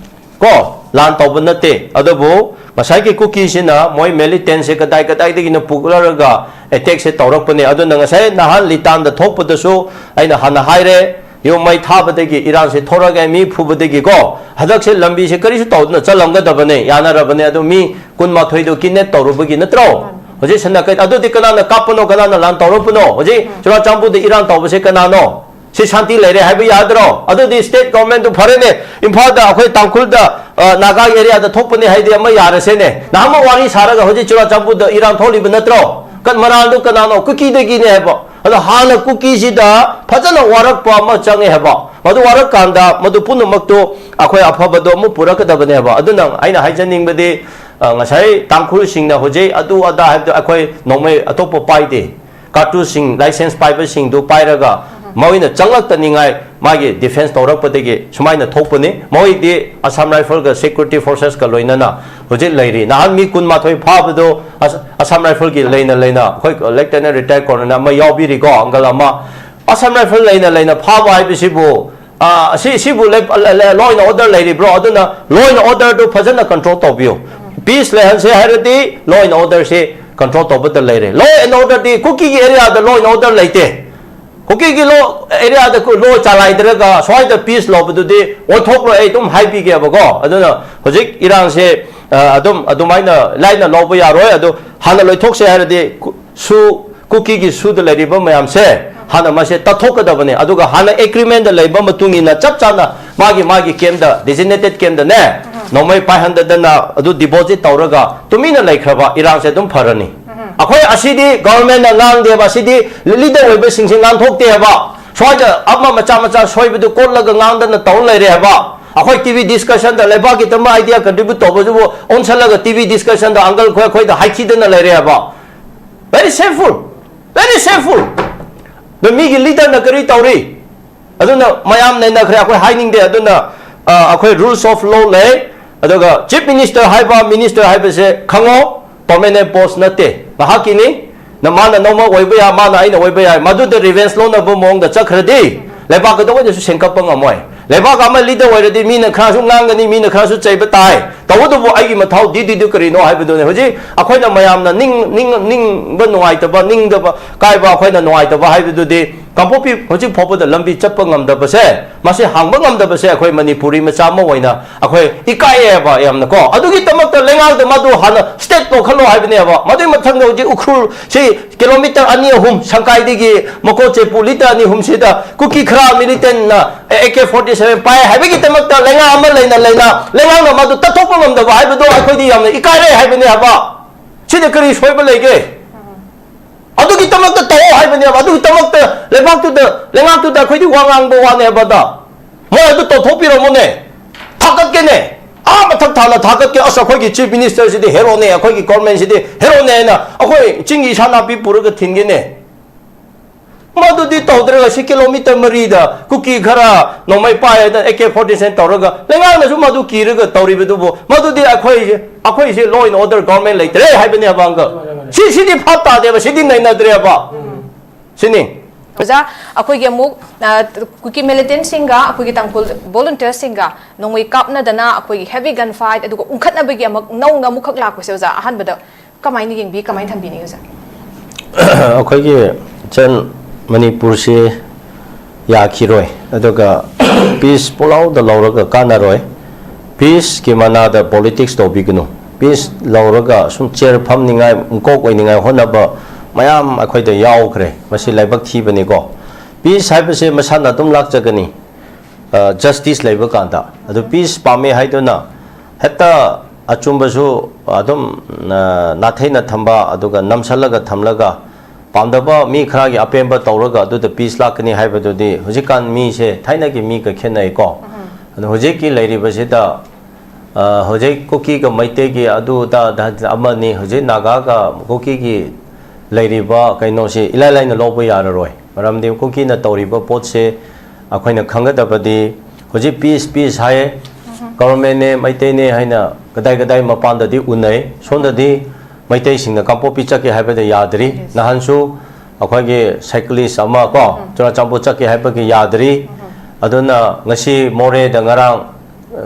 ꯀꯣ, ꯂꯥꯟ ꯇꯧꯕ ꯅꯠꯇꯦ꯫ ꯑꯗꯨꯕꯨ ꯉꯁꯥꯏꯒꯤ ꯀꯨꯀꯤꯁꯤꯅ ꯃꯣꯏ militantꯁꯦ ꯀꯗꯥꯏ ꯀꯗꯥꯏꯗꯒꯤꯅꯣ ꯄꯨꯔꯛꯂꯒ attackꯁꯦ ꯇꯧꯔꯛꯄꯅꯦ꯫ ꯑꯗꯨꯅ ꯉꯁꯥꯏ ꯅꯍꯥꯟ ꯂꯤꯇꯥꯟꯗ ꯊꯣꯛꯄꯗꯁꯨ ꯑꯩꯅ ꯍꯥꯟꯅ ꯍꯥꯏꯔꯦ, ꯌꯨꯝ ꯃꯩ ꯊꯥꯕꯗꯒꯤ ꯏꯔꯥꯡꯁꯦ ꯊꯣꯔꯛꯑꯦ, ꯃꯤ ꯐꯨꯕꯗꯒꯤꯀꯣ꯫ ꯍꯟꯗꯛꯁꯦ ꯂꯝꯕꯤꯁꯦ ꯀꯔꯤꯁꯨ ꯇꯧꯗꯅ ꯆꯠꯂꯝꯒꯗꯕꯅꯦ, ꯌꯥꯅꯔꯕꯅꯦ꯫ ꯑꯗꯨ ꯃꯤ ꯀꯨꯟꯃꯥꯊꯣꯏꯗꯣ kidnap ꯇꯧꯔꯨꯕꯒꯤ ꯅꯠꯇ꯭ꯔꯣ? ꯍꯧꯖꯤꯛ ꯁꯟꯅ ꯀꯩ-, ꯑꯗꯨꯗꯤ ꯀꯅꯥꯅ ꯀꯥꯞꯄꯅꯣ, ꯀꯅꯥꯅ ꯂꯥꯟ ꯇꯧꯔꯛꯄꯅꯣ? ꯍꯧꯖꯤꯛ ꯆꯨꯔꯥꯆꯥꯟꯄꯨꯔꯗ ꯏꯔꯥꯡ ꯇꯧꯕꯁꯦ ꯀꯅꯥꯅꯣ? ꯁꯤ ꯁꯥꯟꯇꯤ ꯂꯩꯔꯦ ꯍꯥꯏꯕ ꯌꯥꯗ꯭ꯔꯣ? ꯑꯗꯨꯗꯤ state governmentꯗꯨ ꯐꯔꯦꯅꯦ, ꯏꯝꯐꯥꯜꯗ ꯑꯩꯈꯣꯏ ꯇꯥꯡꯈꯨꯜꯗ, ꯑ, ꯅꯥꯒꯥ areaꯗ ꯊꯣꯛꯄꯅꯦ ꯍꯥꯏꯗꯤ ꯑꯃ ꯌꯥꯔꯁꯦꯅꯦ꯫ ꯅꯍꯥꯟꯃꯨꯛ ꯋꯥꯔꯤ ꯁꯥꯔꯒ ꯍꯧꯖꯤꯛ ꯆꯨꯔꯥꯆꯥꯟꯄꯨꯔꯗ ꯏꯔꯥꯡ ꯊꯣꯛꯂꯤꯕ ꯅꯠꯇ꯭ꯔꯣ? ꯀꯟ-, ꯃꯔꯥꯜꯗꯨ ꯀꯅꯥꯅꯣ? ꯀꯨꯀꯤꯗꯒꯤꯅꯦ ꯍꯥꯏꯕ꯫ ꯑꯗꯣ ꯍꯥꯟꯅ ꯀꯨꯀꯤꯁꯤꯗ ꯐꯖꯅ ꯋꯥꯔꯛꯄ ꯑꯃ ꯆꯪꯉꯦ ꯍꯥꯏꯕ꯫ ꯃꯗꯨ ꯋꯥꯔꯛꯀꯥꯟꯗ ꯃꯗꯨ ꯄꯨꯝꯅꯃꯛꯇꯨ ꯑꯩꯈꯣꯏ ꯑꯐꯕꯗꯣ ꯑꯃꯨꯛ ꯄꯨꯔꯛꯀꯗꯕꯅꯦ ꯍꯥꯏꯕ꯫ ꯑꯗꯨꯅ ꯑꯩꯅ ꯍꯥꯏꯖꯅꯤꯡꯕꯗꯤ, ꯑ, ꯉꯁꯥꯏ ꯇꯥꯡꯈꯨꯜꯁꯤꯡꯅ ꯍꯧꯖꯤꯛ ꯑꯗꯨ ꯑꯗꯥ ꯍꯥꯏꯕꯗꯣ ꯑꯩꯈꯣꯏ ꯅꯣꯡꯃꯩ ꯑꯇꯣꯞꯄ ꯄꯥꯏꯗꯦ꯫ Cartoucheꯁꯤꯡ, licence ꯄꯥꯏꯕꯁꯤꯡꯗꯨ ꯄꯥꯏꯔꯒ ꯃꯣꯏꯅ ꯆꯪꯂꯛꯇꯅꯤꯡꯉꯥꯏ ꯃꯥꯒꯤ defence ꯇꯧꯔꯛꯄꯗꯒꯤ ꯁꯨꯃꯥꯏꯅ ꯊꯣꯛꯄꯅꯤ꯫ ꯃꯣꯏꯗꯤ Assam Rifleꯒ security forcesꯀ ꯂꯣꯏꯅꯅ ꯍꯧꯖꯤꯛ ꯂꯩꯔꯤ꯫ ꯅꯍꯥꯟ ꯃꯤ ꯀꯨꯟꯃꯥꯊꯣꯏ ꯐꯥꯕꯗꯣ ꯑꯁ-, Assam Rifleꯒꯤ ꯂꯩꯅ ꯂꯩꯅ ꯑꯩꯈꯣꯏ Lieutenant Retired Colonel ꯑꯃ ꯌꯥꯎꯕꯤꯔꯤꯀꯣ, uncle ꯑꯃ꯫ Assam Rifle ꯂꯩꯅ ꯂꯩꯅ ꯐꯥꯕ ꯍꯥꯏꯕꯁꯤꯕꯨ, ꯑ, ꯑꯁꯤ, ꯁꯤꯕꯨ ꯂꯩ-, ꯂ-, ꯂ-, law and order ꯂꯩꯔꯤꯕ꯭ꯔꯣ? ꯑꯗꯨꯅ law and orderꯗꯨ ꯐꯖꯅ control ꯇꯧꯕꯤꯌꯨ꯫ Peace ꯂꯩꯍꯟꯁꯦ ꯍꯥꯏꯔꯗꯤ law and orderꯁꯦ control ꯇꯧꯕꯗ ꯂꯩꯔꯦ꯫ Law and orderꯗꯤ ꯀꯨꯀꯤꯒꯤ areaꯗ law and order ꯂꯩꯇꯦ꯫ ꯀꯨꯀꯤꯒꯤ ꯂꯣ ꯑꯦꯔꯤꯌꯥꯗ ꯂꯣ ꯆꯂꯥꯏꯗ꯭ꯔꯒ ꯁ꯭ꯋꯥꯏꯗ ꯄꯤꯁ ꯂꯧꯕꯗꯨꯗꯤ ꯑꯣꯟꯊꯣꯛꯂꯣꯏ, ꯑꯩ ꯑꯗꯨꯝ ꯍꯥꯏꯕꯤꯒꯦꯕꯀꯣ꯫ ꯑꯗꯨꯅ ꯍꯧꯖꯤꯛ ꯏꯔꯥꯡꯁꯦ ꯑ, ꯑꯗꯨꯝ ꯑꯗꯨꯃꯥꯏꯅ ꯂꯥꯏꯅ ꯂꯧꯕ ꯌꯥꯔꯣꯏ꯫ ꯑꯗꯨ ꯍꯥꯟꯅ ꯂꯣꯏꯊꯣꯛꯁꯦ ꯍꯥꯏꯔꯗꯤ ꯀꯨ- ꯁꯨ ꯀꯨꯀꯤꯒꯤ ꯁꯨꯗ ꯂꯩꯔꯤꯕ ꯃꯌꯥꯝꯁꯦ ꯍꯥꯟꯅ ꯃꯁꯦ ꯇꯥꯊꯣꯛꯀꯗꯕꯅꯤ꯫ ꯑꯗꯨꯒ ꯍꯥꯟꯅ ꯑꯦꯒ꯭ꯔꯤꯃꯦꯟꯗ ꯂꯩꯕ ꯃꯇꯨꯡ ꯏꯟꯅ ꯆꯞ ꯆꯥꯅ ꯃꯥꯒꯤ ꯃꯥꯒꯤ ꯀꯦꯝꯗ, ꯗꯤꯖꯤꯅꯦꯇꯦꯠ ꯀꯦꯝꯗꯅꯦ ꯅꯣꯡꯃꯩ ꯄꯥꯏꯍꯟꯗꯗꯅ ꯑꯗꯨ ꯗꯤꯄꯣꯖꯤꯠ ꯇꯧꯔꯒ ꯇꯨꯃꯤꯟꯅ ꯂꯩꯈ꯭ꯔꯕ ꯏꯔꯥꯡꯁꯦ ꯑꯗꯨꯝ ꯐꯔꯅꯤ꯫ ꯑꯩꯈꯣꯏ ꯑꯁꯤꯗꯤ ꯒꯚꯔꯟꯃꯦꯟꯠꯅ ꯉꯥꯡꯗꯦꯕ, ꯑꯁꯤꯗꯤ ꯂꯤꯗꯔ ꯑꯣꯏꯕꯁꯤꯡꯁꯦ ꯉꯥꯡꯊꯣꯛꯇꯦ ꯍꯥꯏꯕ꯫ ꯁ꯭ꯋꯥꯏꯗ ꯑꯃ ꯃꯆꯥ ꯃꯆꯥ ꯁꯣꯏꯕꯗꯨ ꯀꯣꯠꯂꯒ ꯉꯥꯡꯗꯅ ꯇꯧ ꯂꯩꯔꯦ ꯍꯥꯏꯕ꯫ ꯑꯩꯈꯣꯏ ꯇꯤ ꯚꯤ ꯗꯤꯁꯀꯁꯟꯗ ꯂꯩꯕꯥꯛꯀꯤꯗꯃꯛ ꯑꯥꯏꯗꯤꯌꯥ ꯀꯟꯇ꯭ꯔꯤꯕ꯭ꯌꯨꯠ ꯇꯧꯕꯁꯤꯕꯨ ꯑꯣꯟꯁꯜꯂꯒ ꯇꯤ ꯚꯤ ꯗꯤꯁꯀꯁꯟꯗ ꯑꯪꯀꯜ ꯈꯣꯏ ꯑꯩꯈꯣꯏꯗ ꯍꯥꯏꯊꯤꯗꯅ ꯂꯩꯔꯦ ꯍꯥꯏꯕ꯫ Very shameful, very shameful. ꯑꯗꯣ ꯃꯤꯒꯤ ꯂꯤꯗꯔꯅ ꯀꯔꯤ ꯇꯧꯔꯤ? ꯑꯗꯨꯅ ꯃꯌꯥꯝ ꯅꯩꯅꯈ꯭ꯔꯦ, ꯑꯩꯈꯣꯏ ꯍꯥꯏꯅꯤꯡꯗꯦ꯫ ꯑꯗꯨꯅ ꯑ, ꯑꯩꯈꯣꯏ ꯔꯨꯜꯁ ꯑꯣꯐ ꯂꯣ ꯂꯩ꯫ ꯑꯗꯨꯒ ꯆꯤꯐ ꯃꯤꯅꯤꯁꯇꯔ ꯍꯥꯏꯕ, ꯃꯤꯅꯤꯁꯇꯔ ꯍꯥꯏꯕꯁꯦ ꯈꯪꯉꯣ, ꯄꯔꯃꯅꯦꯟ ꯄꯣꯁ ꯅꯠꯇꯦ, ꯉꯥꯏꯍꯥꯛꯀꯤꯅꯤ꯫ ꯅ ꯃꯥꯅ ꯅꯣꯡꯃ ꯑꯣꯏꯕ ꯌꯥꯏ, ꯃꯥꯅ ꯑꯩꯅ ꯑꯣꯏꯕ ꯌꯥꯏ, ꯃꯗꯨꯗ ꯔꯤꯚꯦꯟꯁ ꯂꯧꯅꯕ ꯃꯑꯣꯡꯗ ꯆꯠꯈ꯭ꯔꯗꯤ ꯂꯩꯕꯥꯛ ꯀꯩꯗꯧꯉꯩꯗꯁꯨ ꯁꯦꯝꯒꯠꯄ ꯉꯝꯃꯣꯏ꯫ ꯂꯩꯕꯥꯛ ꯑꯃ ꯂꯤꯗꯔ ꯑꯣꯏꯔꯗꯤ ꯃꯤꯅ ꯈꯔꯁꯨ ꯉꯥꯡꯒꯅꯤ, ꯃꯤꯅ ꯈꯔꯁꯨ ꯆꯩꯕ ꯇꯥꯏ꯫ ꯇꯧꯕꯇꯕꯨ ꯑꯩꯒꯤ ꯃꯊꯧ ꯗ꯭ꯌꯨꯇꯤꯗꯨ ꯀꯔꯤꯅꯣ ꯍꯥꯏꯕꯗꯨꯅꯤ꯫ ꯍꯧꯖꯤꯛ ꯑꯩꯈꯣꯏꯅ ꯃꯌꯥꯝꯅ ꯅꯤꯡ ꯅꯤꯡ ꯅꯤꯡꯕ ꯅꯨꯡꯉꯥꯏꯇꯕ, ꯅꯤꯡꯗꯕ ꯀꯥꯏꯕ, ꯑꯩꯈꯣꯏꯅ ꯅꯨꯡꯉꯥꯏꯇꯕ ꯍꯥꯏꯕꯗꯨꯗꯤ ꯀꯥꯡꯄꯣꯛꯄꯤ ꯍꯧꯖꯤꯛ ꯐꯥꯎꯕꯗ ꯂꯝꯕꯤ ꯆꯠꯄ ꯉꯝꯗꯕꯁꯦ, ꯃꯁꯤ ꯍꯥꯡꯕ ꯉꯝꯗꯕꯁꯦ ꯑꯩꯈꯣꯏ ꯃꯅꯤꯄꯨꯔꯤ ꯃꯆꯥ ꯑꯃ ꯑꯣꯏꯅ ꯑꯩꯈꯣꯏ ꯏꯀꯥꯏꯌꯦꯕ ꯌꯥꯝꯅ ꯀꯣ꯫ ꯑꯗꯨꯒꯤꯗꯃꯛꯇ ꯂꯩꯉꯥꯛꯇ ꯃꯗꯨ ꯍꯥꯟꯅ ꯁ꯭ꯇꯦꯠ ꯂꯧꯈꯠꯂꯣ ꯍꯥꯏꯕꯅꯦꯕ꯫ ꯃꯗꯨꯒꯤ ꯃꯊꯪꯗ ꯍꯧꯖꯤꯛ ꯎꯈ꯭ꯔꯨꯜ ꯁꯤ ꯀꯤꯂꯣꯃꯤꯇꯔ ꯑꯅꯤ ꯑꯍꯨꯝ ꯁꯪꯀꯥꯏꯗꯒꯤ ꯃꯀꯣꯠ ꯆꯦꯄꯨ ꯂꯤꯇꯔ ꯑꯅꯤ ꯑꯍꯨꯝꯁꯤꯗ ꯀꯨꯀꯤ ꯈꯔ ꯃꯤꯂꯤꯇꯦꯟꯅ ꯑꯦ ꯀꯦ ꯐꯣꯔꯇꯤ ꯁꯚꯦꯟ ꯄꯥꯏ ꯍꯥꯏꯕꯒꯤꯗꯃꯛꯇ ꯂꯩꯉꯥꯛ ꯑꯃ ꯂꯩꯅ ꯂꯩꯅ ꯂꯩꯉꯥꯛꯅ ꯃꯗꯨ ꯇꯠꯊꯣꯛꯄ ꯉꯝꯗꯕ ꯍꯥꯏꯕꯗꯣ ꯑꯩꯈꯣꯏꯗꯤ ꯌꯥꯝꯅ ꯏꯀꯥꯏꯔꯦ ꯍꯥꯏꯕꯅꯦ ꯍꯥꯏꯕ꯫ ꯁꯤꯗ ꯀꯔꯤ ꯁꯣꯏꯕ ꯂꯩꯒꯦ? ꯑꯗꯨꯒꯤꯗꯃꯛꯇ ꯇꯧꯑꯣ ꯍꯥꯏꯕꯅꯦꯕ꯫ ꯑꯗꯨꯒꯤꯗꯃꯛꯇ ꯂꯩꯕꯥꯛꯇꯨꯗ, ꯂꯩꯉꯥꯛꯇꯨꯗ ꯑꯩꯈꯣꯏꯗꯤ ꯋꯥ ꯉꯥꯡꯕ ꯋꯥꯅꯦꯕ ꯑꯗ꯫ ꯃꯣꯏ ꯑꯗꯨ ꯇꯧꯊꯣꯛꯄꯤꯔꯝꯃꯣꯅꯦ꯫ ꯊꯥꯒꯠꯀꯦꯅꯦ꯫ ꯑꯥ ꯃꯊꯛ ꯊꯥꯅ ꯊꯥꯒꯠꯀꯦ꯫ "ꯑꯁ, ꯑꯩꯈꯣꯏꯒꯤ ꯆꯤꯐ ꯃꯤꯅꯤꯁꯇꯔꯁꯤꯗꯤ ꯍꯦꯔꯣꯅꯦ, ꯑꯩꯈꯣꯏꯒꯤ ꯒꯣꯔꯃꯦꯟꯁꯤꯗꯤ ꯍꯦꯔꯣꯅꯦ" ꯍꯥꯏꯅ ꯑꯩꯈꯣꯏ ꯆꯤꯡꯒꯤ ꯏꯁꯥ ꯅꯥꯄꯤ ꯄꯨꯔꯒ ꯊꯤꯟꯒꯦꯅꯦ꯫ ꯃꯗꯨꯗꯤ ꯇꯧꯗ꯭ꯔꯒ ꯁꯤ ꯀꯤꯂꯣꯃꯤꯇꯔ ꯃꯔꯤꯗ ꯀꯨꯀꯤ ꯈꯔ ꯅꯣꯡꯃꯩ ꯄꯥꯏ ꯍꯥꯏꯗꯅ ꯑꯦ ꯀꯦ ꯐꯣꯔꯇꯤ ꯁꯚꯦꯟ ꯇꯧꯔꯒ ꯂꯩꯉꯥꯛꯅꯁꯨ ꯃꯗꯨ ꯀꯤꯔꯒ ꯇꯧꯔꯤꯕꯗꯨꯕꯨ, ꯃꯗꯨꯗꯤ ꯑꯩꯈꯣꯏꯁꯦ, ꯑꯩꯈꯣꯏꯁꯦ law and order government ꯂꯩꯇ꯭ꯔꯦ ꯍꯥꯏꯕꯅꯦꯕ, ꯑꯪꯀꯜ꯫ ꯁꯤ, ꯁꯤꯗꯤ ꯚꯥꯞ ꯇꯥꯗꯦꯕ, ꯁꯤꯗꯤ ꯅꯩꯅꯗ꯭ꯔꯦꯕ꯫ ꯁꯤꯅꯤ꯫ ꯑꯣꯖꯥ, ꯑꯩꯈꯣꯏꯒꯤ ꯑꯃꯨꯛ, ꯑ, ꯀꯨꯀꯤ ꯃꯤꯂꯤꯇꯦꯟꯠꯁꯤꯡꯒ ꯑꯩꯈꯣꯏꯒꯤ ꯇꯥꯡꯈꯨꯜ ꯚꯣꯂꯨꯟꯇꯤꯌꯔꯁꯤꯡꯒ ꯅꯣꯡꯃꯩ ꯀꯥꯞꯅꯗꯅ ꯑꯩꯈꯣꯏꯒꯤ heavy gun fight ꯑꯗꯨꯒ ꯎꯪꯈꯠꯅꯕꯒꯤ ꯑꯃꯨꯛ ꯅꯧꯅ ꯑꯃꯨꯛꯈꯛ ꯂꯥꯛꯄꯁꯦ, ꯑꯣꯖꯥ, ꯑꯍꯥꯟꯕꯗ ꯀꯃꯥꯏꯅ ꯌꯦꯡꯕꯤ, ꯀꯃꯥꯏꯅ ꯊꯝꯕꯤꯅꯤ, ꯑꯣꯖꯥ? ꯑꯩꯈꯣꯏꯒꯤ ꯏꯆꯟ ꯃꯅꯤꯄꯨꯔꯁꯤ ꯌꯥꯈꯤꯔꯣꯏ꯫ ꯑꯗꯨꯒ peace ꯄꯨꯂꯥꯎꯗ ꯂꯧꯔꯒ ꯀꯥꯟꯅꯔꯣꯏ꯫ Peaceꯀꯤ ꯃꯅꯥꯗ politics ꯇꯧꯕꯤꯒꯅꯨ꯫ Peace ꯂꯧꯔꯒ ꯁꯨꯝ chair ꯐꯝꯅꯤꯡꯉꯥꯏ, ꯃꯀꯣꯛ ꯑꯣꯏꯅꯤꯡꯉꯥꯏ ꯍꯣꯠꯅꯕ ꯃꯌꯥꯝ ꯑꯩꯈꯣꯏꯗ ꯌꯥꯎꯈ꯭ꯔꯦ꯫ ꯃꯁꯤ ꯂꯥꯏꯕꯛ ꯊꯤꯕꯅꯤꯀꯣ꯫ Peace ꯍꯥꯏꯕꯁꯦ ꯃꯁꯥꯅ ꯑꯗꯨꯝ ꯂꯥꯛꯆꯒꯅꯤ꯫ ꯑ, justice ꯂꯩꯕ ꯀꯥꯟꯗ꯫ ꯑꯗꯨ peace ꯄꯥꯝꯃꯦ ꯍꯥꯏꯗꯨꯅ ꯍꯦꯛꯇ ꯑꯆꯨꯝꯕꯁꯨ ꯑꯗꯨꯝ, ꯑ, ꯅꯥꯊꯩꯅ ꯊꯝꯕ, ꯑꯗꯨꯒ ꯅꯝꯁꯜꯂꯒ ꯊꯝꯂꯒ ꯄꯥꯝꯗꯕ ꯃꯤ ꯈꯔꯒꯤ ꯑꯄꯦꯟꯕ ꯇꯧꯔꯒ ꯑꯗꯨꯗ peace ꯂꯥꯛꯀꯅꯤ ꯍꯥꯏꯕꯗꯨꯗꯤ ꯍꯧꯖꯤꯛꯀꯥꯟ ꯃꯤꯁꯦ ꯊꯥꯏꯅꯒꯤ ꯃꯤꯒ ꯈꯦꯠꯅꯩꯀꯣ꯫ ꯑꯗꯣ ꯍꯧꯖꯤꯛꯀꯤ ꯂꯩꯔꯤꯕꯁꯤꯗ, ꯑ, ꯍꯧꯖꯤꯛ ꯀꯨꯀꯤꯒ ꯃꯩꯇꯩꯒꯤ ꯑꯗꯨ ꯑꯗꯥ ꯑꯗꯥ ꯑꯃꯅꯤ, ꯍꯧꯖꯤꯛ ꯅꯥꯒꯥꯒ ꯀꯨꯀꯤꯒꯤ ꯂꯩꯔꯤꯕ ꯀꯩꯅꯣꯁꯤ ꯏꯂꯥꯏ ꯂꯥꯏꯅ ꯂꯧꯕ ꯌꯥꯔꯔꯣꯏ꯫ ꯃꯔꯝꯗꯤ ꯀꯨꯀꯤꯅ ꯇꯧꯔꯤꯕ ꯄꯣꯠꯁꯦ ꯑꯩꯈꯣꯏꯅ ꯈꯪꯒꯗꯕꯗꯤ ꯍꯧꯖꯤꯛ peace, peace ꯍꯥꯏꯌꯦ꯫ Governmentꯅꯦ, ꯃꯩꯇꯩꯅꯦ ꯍꯥꯏꯅ ꯀꯗꯥꯏ ꯀꯗꯥꯏ ꯃꯄꯥꯟꯗꯗꯤ ꯎꯅꯩ꯫ ꯁꯣꯝꯗꯗꯤ ꯃꯩꯇꯩꯁꯤꯡꯅ ꯀꯥꯡꯄꯣꯛꯄꯤ ꯆꯠꯀꯦ ꯍꯥꯏꯕꯗ ꯌꯥꯗ꯭ꯔꯤ꯫ Yes. ꯅꯍꯥꯟꯁꯨ ꯑꯩꯈꯣꯏꯒꯤ cyclist ꯑꯃ ꯀꯣ, ꯎꯝ꯫ ꯆꯨꯔꯥꯆꯥꯟꯄꯨꯔ ꯆꯠꯀꯦ ꯍꯥꯏꯕꯒꯤ ꯌꯥꯗ꯭ꯔꯤ꯫ ꯎꯝ꯫ ꯑꯗꯨꯅ ꯉꯁꯤ ꯃꯣꯔꯦꯗ ꯉꯔꯥꯡ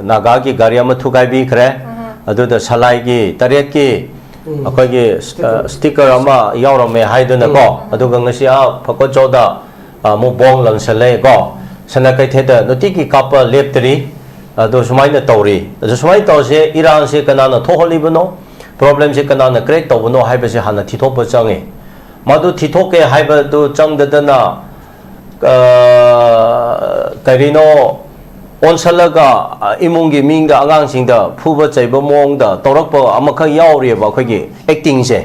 ꯅꯥꯒꯥꯒꯤ ꯒꯥꯔꯤ ꯑꯃ ꯊꯨꯒꯥꯏꯕꯤꯈ꯭ꯔꯦ꯫ ꯎꯝ꯫ ꯑꯗꯨꯗ ꯁꯂꯥꯏꯒꯤ ꯇꯔꯦꯠꯀꯤ ꯎꯝ꯫ ꯑꯩꯈꯣꯏꯒꯤ, ꯑ, sticker ꯑꯃ ꯌꯥꯎꯔꯝꯃꯦ ꯍꯥꯏꯗꯨꯅꯀꯣ꯫ ꯎꯝ꯫ ꯑꯗꯨꯒ ꯉꯁꯤ ꯑꯥ ꯐꯀꯣꯆꯧꯗ ꯑꯃꯨꯛ bomb ꯂꯪꯁꯜꯂꯦ ꯀꯣ꯫ ꯁꯅꯥ ꯀꯩꯊꯦꯜꯗ ꯅꯨꯡꯇꯤꯒꯤ ꯀꯥꯞꯄ ꯂꯦꯞꯇ꯭ꯔꯤ꯫ ꯑꯗꯣ ꯁꯨꯃꯥꯏꯅ ꯇꯧꯔꯤ꯫ ꯑꯗꯣ ꯁꯨꯃꯥꯏꯅ ꯇꯧꯔꯁꯦ, ꯏꯔꯥꯡꯁꯦ ꯀꯅꯥꯅ ꯊꯣꯛꯍꯜꯂꯤꯕꯅꯣ, problemꯁꯦ ꯀꯅꯥꯅ create ꯇꯧꯕꯅꯣ ꯍꯥꯏꯕꯁꯦ ꯍꯥꯟꯅ ꯊꯤꯊꯣꯛꯄ ꯆꯪꯉꯤ꯫ ꯃꯗꯨ ꯊꯤꯊꯣꯛꯀꯦ ꯍꯥꯏꯕꯗꯨ ꯆꯪꯗꯗꯅ, ꯑ, ꯀꯔꯤꯅꯣ ꯑꯣꯟꯁꯜꯂꯒ, ꯑ, ꯏꯃꯨꯡꯒꯤ ꯃꯤꯗ, ꯑꯉꯥꯡꯁꯤꯡꯗ ꯐꯨꯕ ꯆꯩꯕ ꯃꯑꯣꯡꯗ ꯇꯧꯔꯛꯄ ꯑꯃꯈꯛ ꯌꯥꯎꯔꯤꯑꯕ ꯑꯩꯈꯣꯏꯒꯤ actingꯁꯦ꯫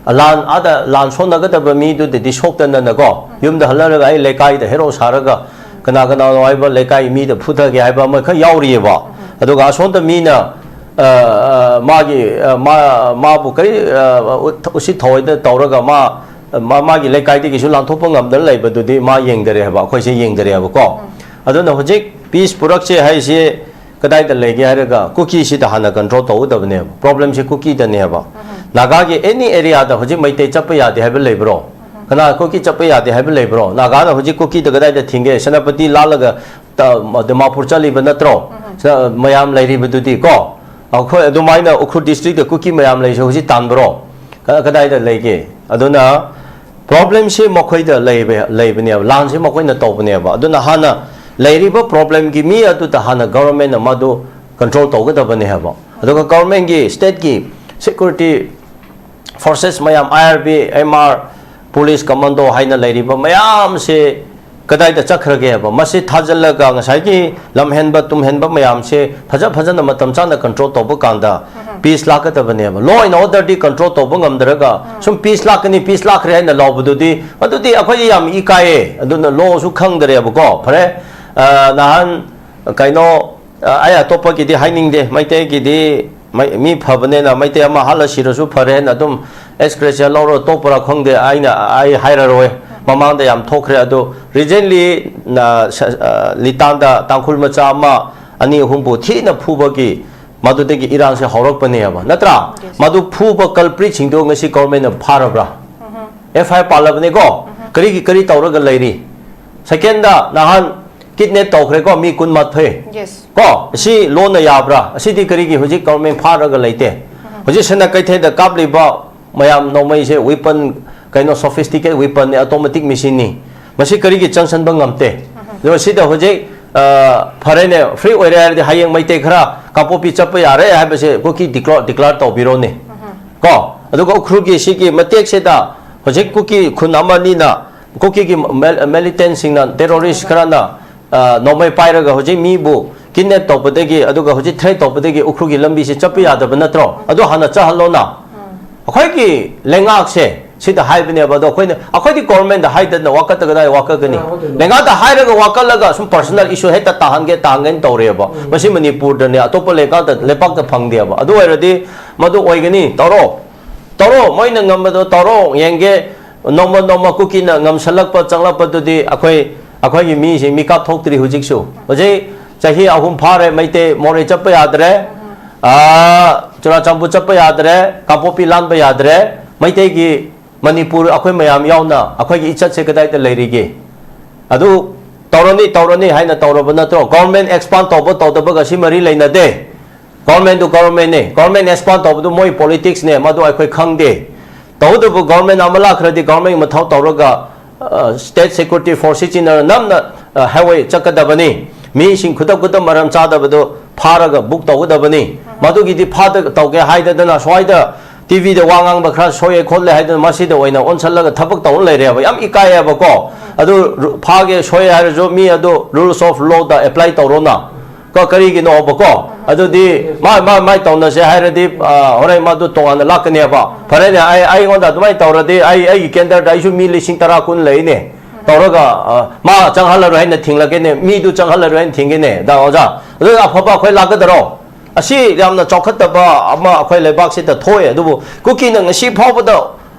ꯂꯥꯟ, ꯑꯥꯗ ꯂꯥꯟ ꯁꯣꯟꯅꯒꯗꯕ ꯃꯤꯗꯨꯗꯗꯤ ꯁꯣꯛꯇꯅꯅꯀꯣ, ꯌꯨꯝꯗ ꯍꯜꯂꯔꯒ ꯑꯩ ꯂꯩꯀꯥꯏꯗ hero ꯁꯥꯔꯒ ꯀꯅꯥ ꯀꯅꯥꯅꯣ ꯍꯥꯏꯕ ꯂꯩꯀꯥꯏ ꯃꯤꯗ ꯐꯨꯊꯒꯦ ꯍꯥꯏꯕ ꯑꯃꯈꯛ ꯌꯥꯎꯔꯤꯑꯕ꯫ ꯑꯗꯨꯒ ꯑꯁꯣꯝꯗ ꯃꯤꯅ, ꯑ, ꯑ, ꯃꯥꯒꯤ, ꯑ, ꯃꯥ-, ꯃꯥꯕꯨ ꯀꯔꯤ, ꯑ, ꯎꯠ-, ꯎꯁꯤꯠ ꯊꯑꯣꯏꯗ ꯇꯧꯔꯒ ꯃꯥ, ꯃꯥ-, ꯃꯥꯒꯤ ꯂꯩꯀꯥꯏꯗꯒꯤꯁꯨ ꯂꯥꯟꯊꯣꯛꯄ ꯉꯝꯗꯅ ꯂꯩꯕꯗꯨꯗꯤ ꯃꯥ ꯌꯦꯡꯗꯔꯦ ꯍꯥꯏꯕ, ꯑꯩꯈꯣꯏꯁꯦ ꯌꯦꯡꯗꯔꯦ ꯍꯥꯏꯕꯀꯣ꯫ ꯑꯗꯨꯅ ꯍꯧꯖꯤꯛ peace ꯄꯨꯔꯛꯁꯦ ꯍꯥꯏꯁꯦ ꯀꯗꯥꯏꯗ ꯂꯩꯒꯦ ꯍꯥꯏꯔꯒ ꯀꯨꯀꯤꯁꯤꯗ ꯍꯥꯟꯅ control ꯇꯧꯒꯗꯕꯅꯦꯕ꯫ Problemꯁꯦ ꯀꯨꯀꯤꯗꯅꯦꯕ꯫ ꯅꯥꯒꯥꯒꯤ any areaꯗ ꯍꯧꯖꯤꯛ ꯃꯩꯇꯩ ꯆꯠꯄ ꯌꯥꯗꯦ ꯍꯥꯏꯕ ꯂꯩꯕ꯭ꯔꯣ? ꯀꯅꯥ ꯀꯨꯀꯤ ꯆꯠꯄ ꯌꯥꯗꯦ ꯍꯥꯏꯕ ꯂꯩꯕ꯭ꯔꯣ? ꯅꯥꯒꯥꯅ ꯍꯧꯖꯤꯛ ꯀꯨꯀꯤꯗ ꯀꯗꯥꯏꯗ ꯊꯤꯡꯒꯦ? ꯁꯦꯅꯥꯄꯇꯤ ꯂꯥꯜꯂꯒ ꯇ-, ꯗꯤꯃꯥꯄꯨꯔ ꯆꯠꯂꯤꯕ ꯅꯠꯇ꯭ꯔꯣ? ꯁꯤꯗ ꯃꯌꯥꯝ ꯂꯩꯔꯤꯕꯗꯨꯗꯤ ꯀꯣ? ꯑꯩꯈꯣꯏ ꯑꯗꯨꯃꯥꯏꯅ ꯎꯈ꯭ꯔꯨꯜ districtꯇ ꯀꯨꯀꯤ ꯃꯌꯥꯝ ꯂꯩꯔꯤꯁꯦ ꯍꯧꯖꯤꯛ ꯇꯥꯟꯕ꯭ꯔꯣ? ꯀ-, ꯀꯗꯥꯏꯗ ꯂꯩꯒꯦ? ꯑꯗꯨꯅ ꯄ꯭ꯔꯣꯕ꯭ꯂꯦꯝꯁꯤ ꯃꯈꯣꯏꯗ ꯂꯩꯕ ꯂꯩꯕꯅꯦꯕ, ꯂꯥꯟꯁꯤ ꯃꯈꯣꯏꯅ ꯇꯧꯕꯅꯦꯕ꯫ ꯑꯗꯨꯅ ꯍꯥꯟꯅ ꯂꯩꯔꯤꯕ ꯄ꯭ꯔꯣꯕ꯭ꯂꯦꯝꯒꯤ ꯃꯤ ꯑꯗꯨꯗ ꯍꯥꯟꯅ ꯒꯣꯕꯔꯃꯦꯟꯅ ꯃꯗꯨ ꯀꯟꯇ꯭ꯔꯣꯜ ꯇꯧꯒꯗꯕꯅꯦ ꯍꯥꯏꯕ꯫ ꯑꯗꯨꯒ ꯒꯣꯕꯔꯃꯦꯟꯒꯤ, ꯁ꯭ꯇꯦꯠꯀꯤ ꯁꯦꯀ꯭ꯌꯨꯔꯤꯇꯤ ꯐꯣꯔꯁꯦꯁ ꯃꯌꯥꯝ, I R B, M R, police commando ꯍꯥꯏꯅ ꯂꯩꯔꯤꯕ ꯃꯌꯥꯝꯁꯦ ꯀꯗꯥꯏꯗ ꯆꯠꯈ꯭ꯔꯒꯦ ꯍꯥꯏꯕ? ꯃꯁꯤ ꯊꯥꯖꯤꯜꯂꯒ ꯉꯁꯥꯏꯒꯤ ꯂꯝꯍꯦꯟꯕ ꯇꯨꯝꯍꯦꯟꯕ ꯃꯌꯥꯝꯁꯦ ꯐꯖ ꯐꯖꯅ ꯃꯇꯝ ꯆꯥꯅ ꯀꯟꯇ꯭ꯔꯣꯜ ꯇꯧꯕ ꯀꯥꯟꯗ ꯄꯤꯁ ꯂꯥꯛꯀꯗꯕꯅꯦꯕ꯫ ꯂꯣ ꯑꯦꯟ ꯑꯣꯔꯗꯔꯗꯤ ꯀꯟꯇ꯭ꯔꯣꯜ ꯇꯧꯕ ꯉꯝꯗ꯭ꯔꯒ ꯁꯨꯝ ꯄꯤꯁ ꯂꯥꯛꯀꯅꯤ, ꯄꯤꯁ ꯂꯥꯛꯈ꯭ꯔꯦ ꯍꯥꯏꯅ ꯂꯥꯎꯕꯗꯨꯗꯤ, ꯑꯗꯨꯗꯤ ꯑꯩꯈꯣꯏꯗꯤ ꯌꯥꯝ ꯏꯀꯥꯏꯌꯦ꯫ ꯑꯗꯨꯅ ꯂꯣꯁꯨ ꯈꯪꯗ꯭ꯔꯦꯕꯀꯣ꯫ ꯐꯔꯦ, ꯑ, ꯅꯍꯥꯟ ꯀꯩꯅꯣ, ꯑ, ꯑꯩ ꯑꯇꯣꯞꯄꯒꯤꯗꯤ ꯍꯥꯏꯅꯤꯡꯗꯦ, ꯃꯩꯇꯩꯒꯤꯗꯤ ꯃꯩ-, ꯃꯤ ꯐꯕꯅꯦꯅ ꯃꯩꯇꯩ ꯑꯃ ꯍꯥꯠꯂ ꯁꯤꯔꯁꯨ ꯐꯔꯦꯅ ꯑꯗꯨꯝ ꯑꯦꯛꯁ ꯒ꯭ꯔꯦꯁꯤꯌꯥ ꯂꯧꯔ ꯇꯣꯛꯄ꯭ꯔꯥ ꯈꯪꯗꯦ, ꯑꯩꯅ, ꯑꯩ ꯍꯥꯏꯔꯔꯣꯏ꯫ ꯃꯃꯥꯡꯗ ꯌꯥꯝ ꯊꯣꯛꯈ꯭ꯔꯦ꯫ ꯑꯗꯨ ꯔꯤꯁꯦꯟꯂꯤ ꯂꯤꯇꯥꯟꯗ ꯇꯥꯡꯈꯨꯜ ꯃꯆꯥ ꯑꯃ ꯑꯅꯤ ꯑꯍꯨꯝꯕꯨ ꯊꯤꯅ ꯐꯨꯕꯒꯤ ꯃꯗꯨꯗꯒꯤ ꯏꯔꯥꯡꯁꯦ ꯍꯧꯔꯛꯄꯅꯦꯕ, ꯅꯠꯇ꯭ꯔꯥ? ꯃꯗꯨ ꯐꯨꯕ ꯀꯜꯄ꯭ꯔꯤꯠꯁꯤꯡꯗꯣ ꯉꯁꯤ ꯒꯣꯔꯃꯦꯟꯅ ꯐꯥꯔꯕ꯭ꯔꯥ? ꯑꯦꯐ ꯑꯥꯏ ꯑꯥꯔ ꯄꯥꯜꯂꯕꯅꯦꯀꯣ꯫ ꯀꯔꯤꯒꯤ, ꯀꯔꯤ ꯇꯧꯔꯒ ꯂꯩꯔꯤ? ꯁꯦꯀꯦꯟꯗ, ꯅꯍꯥꯟ ꯀꯤꯗꯅꯦꯞ ꯇꯧꯈ꯭ꯔꯦꯀꯣ, ꯃꯤ ꯀꯨꯟꯃꯥꯊꯣꯏ꯫ ꯀꯣ, ꯑꯁꯤ ꯂꯣꯟꯅ ꯌꯥꯕ꯭ꯔꯥ? ꯑꯁꯤꯗꯤ ꯀꯔꯤꯒꯤ ꯍꯧꯖꯤꯛ ꯒꯣꯔꯃꯦꯟ ꯐꯥꯔꯒ ꯂꯩꯇꯦ? ꯍꯧꯖꯤꯛ ꯁꯅꯥ ꯀꯩꯊꯦꯜꯗ ꯀꯥꯞꯂꯤꯕ ꯃꯌꯥꯝ ꯅꯣꯡꯃꯩꯁꯦ ꯋꯤꯄꯟ, ꯀꯩꯅꯣ, ꯁꯣꯐꯤꯁꯇꯤꯀꯦꯠ ꯋꯤꯄꯟꯅꯤ, ꯑꯣꯇꯣꯃꯦꯇꯤꯛ ꯃꯦꯁꯤꯟꯅꯤ꯫ ꯃꯁꯤ ꯀꯔꯤꯒꯤ ꯆꯪꯁꯟꯕ ꯉꯝꯗꯦ? ꯑꯗꯣ ꯁꯤꯗ ꯍꯧꯖꯤꯛ, ꯑ, ꯐꯔꯦꯅꯦ, ꯐ꯭ꯔꯤ ꯑꯣꯏꯔꯦ ꯍꯥꯏꯔꯗꯤ ꯍꯌꯦꯡ ꯃꯩꯇꯩ ꯈꯔ ꯀꯥꯡꯄꯣꯛꯄꯤ ꯆꯠꯄ ꯌꯥꯔꯦ ꯍꯥꯏꯕꯁꯦ ꯀꯨꯀꯤ ꯗꯤꯀ꯭ꯂꯥꯔ, ꯗꯤꯀ꯭ꯂꯥꯔ ꯇꯧꯕꯤꯔꯣꯅꯦ꯫ ꯀꯣ, ꯑꯗꯨꯒ ꯎꯈ꯭ꯔꯨꯜꯒꯤ ꯁꯤꯒꯤ ꯃꯇꯦꯛꯁꯤꯗ ꯍꯧꯖꯤꯛ ꯀꯨꯀꯤ ꯈꯨꯟ ꯑꯃꯅꯤꯅ, ꯀꯨꯀꯤꯒꯤ ꯃꯦ-, ꯃꯤꯂꯤꯇꯦꯟꯁꯤꯡꯅ, ꯇꯦꯔꯣꯔꯤꯁ ꯈꯔꯅ, ꯑ, ꯅꯣꯡꯃꯩ ꯄꯥꯏꯔꯒ ꯍꯧꯖꯤꯛ ꯃꯤꯕꯨ ꯀꯤꯗꯅꯦꯞ ꯇꯧꯕꯗꯒꯤ, ꯑꯗꯨꯒ ꯍꯧꯖꯤꯛ ꯊ꯭ꯔꯦꯠ ꯇꯧꯕꯗꯒꯤ ꯎꯈ꯭ꯔꯨꯜꯒꯤ ꯂꯝꯕꯤꯁꯤ ꯆꯠꯄ ꯌꯥꯗꯕ ꯅꯠꯇ꯭ꯔꯣ? ꯑꯗꯨ ꯍꯥꯟꯅ ꯆꯠꯍꯜꯂꯣꯅ꯫ ꯑꯩꯈꯣꯏꯒꯤ ꯂꯩꯉꯥꯛꯁꯦ ꯁꯤꯗ ꯍꯥꯏꯕꯅꯦꯕ, ꯑꯗꯣ ꯑꯩꯈꯣꯏꯅ, ꯑꯩꯈꯣꯏꯗꯤ ꯒꯣꯔꯃꯦꯟꯗ ꯍꯥꯏꯗꯅ ꯋꯥꯀꯠꯇ ꯀꯗꯥꯏ ꯋꯥꯀꯠꯀꯅꯤ? ꯀꯅꯥ ꯋꯥꯀꯠꯇꯣꯏꯅꯣ? ꯂꯩꯉꯥꯛꯇ ꯍꯥꯏꯔꯒ ꯋꯥꯀꯠꯂꯒ ꯁꯨꯝ ꯄꯔꯁꯣꯅꯦꯜ ꯏꯁꯨ ꯍꯦꯛꯇ ꯇꯥꯍꯟꯒꯦ, ꯇꯥꯍꯟꯒꯦꯅ ꯇꯧꯔꯦꯕ꯫ ꯃꯁꯤ ꯃꯅꯤꯄꯨꯔꯗꯅꯦ, ꯑꯇꯣꯞꯄ ꯂꯩꯉꯥꯛꯇ, ꯂꯩꯄꯥꯛꯇ ꯐꯪꯗꯦꯕ꯫ ꯑꯗꯨ ꯑꯣꯏꯔꯗꯤ ꯃꯗꯨ ꯑꯣꯏꯒꯅꯤ, ꯇꯧꯔꯣ꯫ ꯇꯧꯔꯣ, ꯃꯣꯏꯅ ꯉꯝꯕꯗꯣ ꯇꯧꯔꯣ, ꯌꯦꯡꯒꯦ꯫ ꯅꯣꯡꯃ ꯅꯣꯡꯃ ꯀꯨꯀꯤꯅ ꯉꯝꯁꯜꯂꯛꯄ ꯆꯪꯂꯛꯄꯗꯨꯗꯤ ꯑꯩꯈꯣꯏ, ꯑꯩꯈꯣꯏꯒꯤ ꯃꯤꯁꯤꯡ ꯃꯤꯀꯥꯞ ꯊꯣꯛꯇ꯭ꯔꯤ ꯍꯧꯖꯤꯛꯁꯨ꯫ ꯍꯧꯖꯤꯛ ꯆꯍꯤ ꯑꯍꯨꯝ ꯐꯥꯔꯦ, ꯃꯩꯇꯩ ꯃꯣꯔꯦ ꯆꯠꯄ ꯌꯥꯗ꯭ꯔꯦ, ꯑꯥ, ꯆꯨꯔꯥꯆꯥꯟꯄꯨꯔ ꯆꯠꯄ ꯌꯥꯗ꯭ꯔꯦ, ꯀꯥꯡꯄꯣꯛꯄꯤ ꯂꯥꯟꯕ ꯌꯥꯗ꯭ꯔꯦ꯫ ꯃꯩꯇꯩꯒꯤ ꯃꯅꯤꯄꯨꯔ ꯑꯩꯈꯣꯏ ꯃꯌꯥꯝ ꯌꯥꯎꯅ ꯑꯩꯈꯣꯏꯒꯤ ꯏꯆꯠꯁꯦ ꯀꯗꯥꯏꯗ ꯂꯩꯔꯤꯒꯦ? ꯑꯗꯨ ꯇꯧꯔꯅꯤ, ꯇꯧꯔꯅꯤ ꯍꯥꯏꯅ ꯇꯧꯔꯕ ꯅꯠꯇ꯭ꯔꯣ? ꯒꯣꯔꯃꯦꯟ ꯑꯦꯛꯁꯄꯥꯟ ꯇꯧꯕ ꯇꯧꯗꯕꯒ ꯁꯤ ꯃꯔꯤ ꯂꯩꯅꯗꯦ꯫ ꯒꯣꯔꯃꯦꯟꯗꯨ ꯒꯣꯔꯃꯦꯟꯅꯦ, ꯒꯣꯔꯃꯦꯟ ꯑꯦꯛꯁꯄꯥꯟ ꯇꯧꯕꯗꯨ ꯃꯣꯏ ꯄꯣꯂꯤꯇꯤꯛꯁꯅꯦ, ꯃꯗꯨ ꯑꯩꯈꯣꯏ ꯈꯪꯗꯦ꯫ ꯇꯧꯕꯇꯕꯨ government ꯑꯃ ꯂꯥꯛꯈ꯭ꯔꯗꯤ government ꯃꯊꯧ ꯇꯧꯔꯒ state security force ꯁꯤꯖꯤꯟꯅꯔꯒ ꯅꯝꯅ highway ꯆꯠꯀꯗꯕꯅꯤ꯫ ꯃꯤꯁꯤꯡ ꯈꯨꯗꯛ ꯈꯨꯗꯛ ꯃꯔꯝ ꯆꯥꯗꯕꯗꯣ ꯐꯥꯔꯒ book ꯇꯧꯒꯗꯕꯅꯤ꯫ ꯃꯗꯨꯒꯤꯗꯤ ꯐꯥꯗ ꯇꯧꯒꯦ ꯍꯥꯏꯗꯗꯅ ꯁ꯭ꯋꯥꯏꯗ ꯇꯤꯚꯤꯗ ꯋꯥ ꯉꯥꯡꯕ ꯈꯔ ꯁꯣꯏꯑꯦ ꯈꯣꯠꯂꯦ ꯍꯥꯏꯗꯅ ꯃꯁꯤꯗ ꯑꯣꯏꯅ ꯑꯣꯟꯁꯜꯂꯒ ꯊꯕꯛ ꯇꯧꯔ ꯂꯩꯔꯦꯕ꯫ ꯌꯥꯝ ꯏꯀꯥꯏꯌꯦꯕꯀꯣ꯫ ꯑꯗꯨ ꯐꯥꯒꯦ ꯁꯣꯏꯑꯦ ꯍꯥꯏꯔꯁꯨ ꯃꯤ ꯑꯗꯨ rules of lawꯗ apply ꯇꯧꯔꯣꯅ꯫ ꯀꯣ, ꯀꯔꯤꯒꯤꯅꯣꯕꯀꯣ? ꯑꯗꯨꯗꯤ ꯃꯥ, ꯃꯥ, ꯃꯥꯏ ꯇꯧꯅꯁꯦ ꯍꯥꯏꯔꯗꯤ, ꯑ, ꯍꯣꯔꯦꯟ ꯃꯥꯗꯨ ꯇꯣꯉꯥꯟꯅ ꯂꯥꯛꯀꯅꯦꯕ꯫ ꯐꯔꯦꯅꯦ, ꯑꯩ, ꯑꯩꯉꯣꯟꯗ ꯑꯗꯨꯃꯥꯏꯅ ꯇꯧꯔꯗꯤ ꯑꯩ, ꯑꯩꯒꯤ ꯀꯦꯟꯗꯔꯗ ꯑꯩꯁꯨ ꯃꯤ ꯂꯤꯁꯤꯡ ꯇꯔꯥ ꯀꯨꯟ ꯂꯩꯅꯦ꯫ ꯇꯧꯔꯒ, ꯑ, ꯃꯥ ꯆꯪꯍꯜꯂꯔꯣꯏ ꯍꯥꯏꯅ ꯊꯤꯡꯂꯒꯦꯅꯦ, ꯃꯤꯗꯨ ꯆꯪꯍꯜꯂꯔꯣꯏ ꯍꯥꯏꯅ ꯊꯤꯡꯒꯦꯅꯦ꯫ ꯗꯥ ꯑꯣꯖꯥ, ꯑꯗꯨ ꯑꯐꯕ ꯑꯩꯈꯣꯏ ꯂꯥꯛꯀꯗꯔꯣ? ꯑꯁꯤ ꯌꯥꯝꯅ ꯆꯥꯎꯈꯠꯇꯕ ꯑꯃ ꯑꯩꯈꯣꯏ ꯂꯩꯕꯥꯛꯁꯤꯗ ꯊꯣꯛꯑꯦ꯫ ꯑꯗꯨꯕꯨ ꯀꯨꯀꯤꯅ ꯉꯁꯤ ꯐꯥꯎꯕꯗ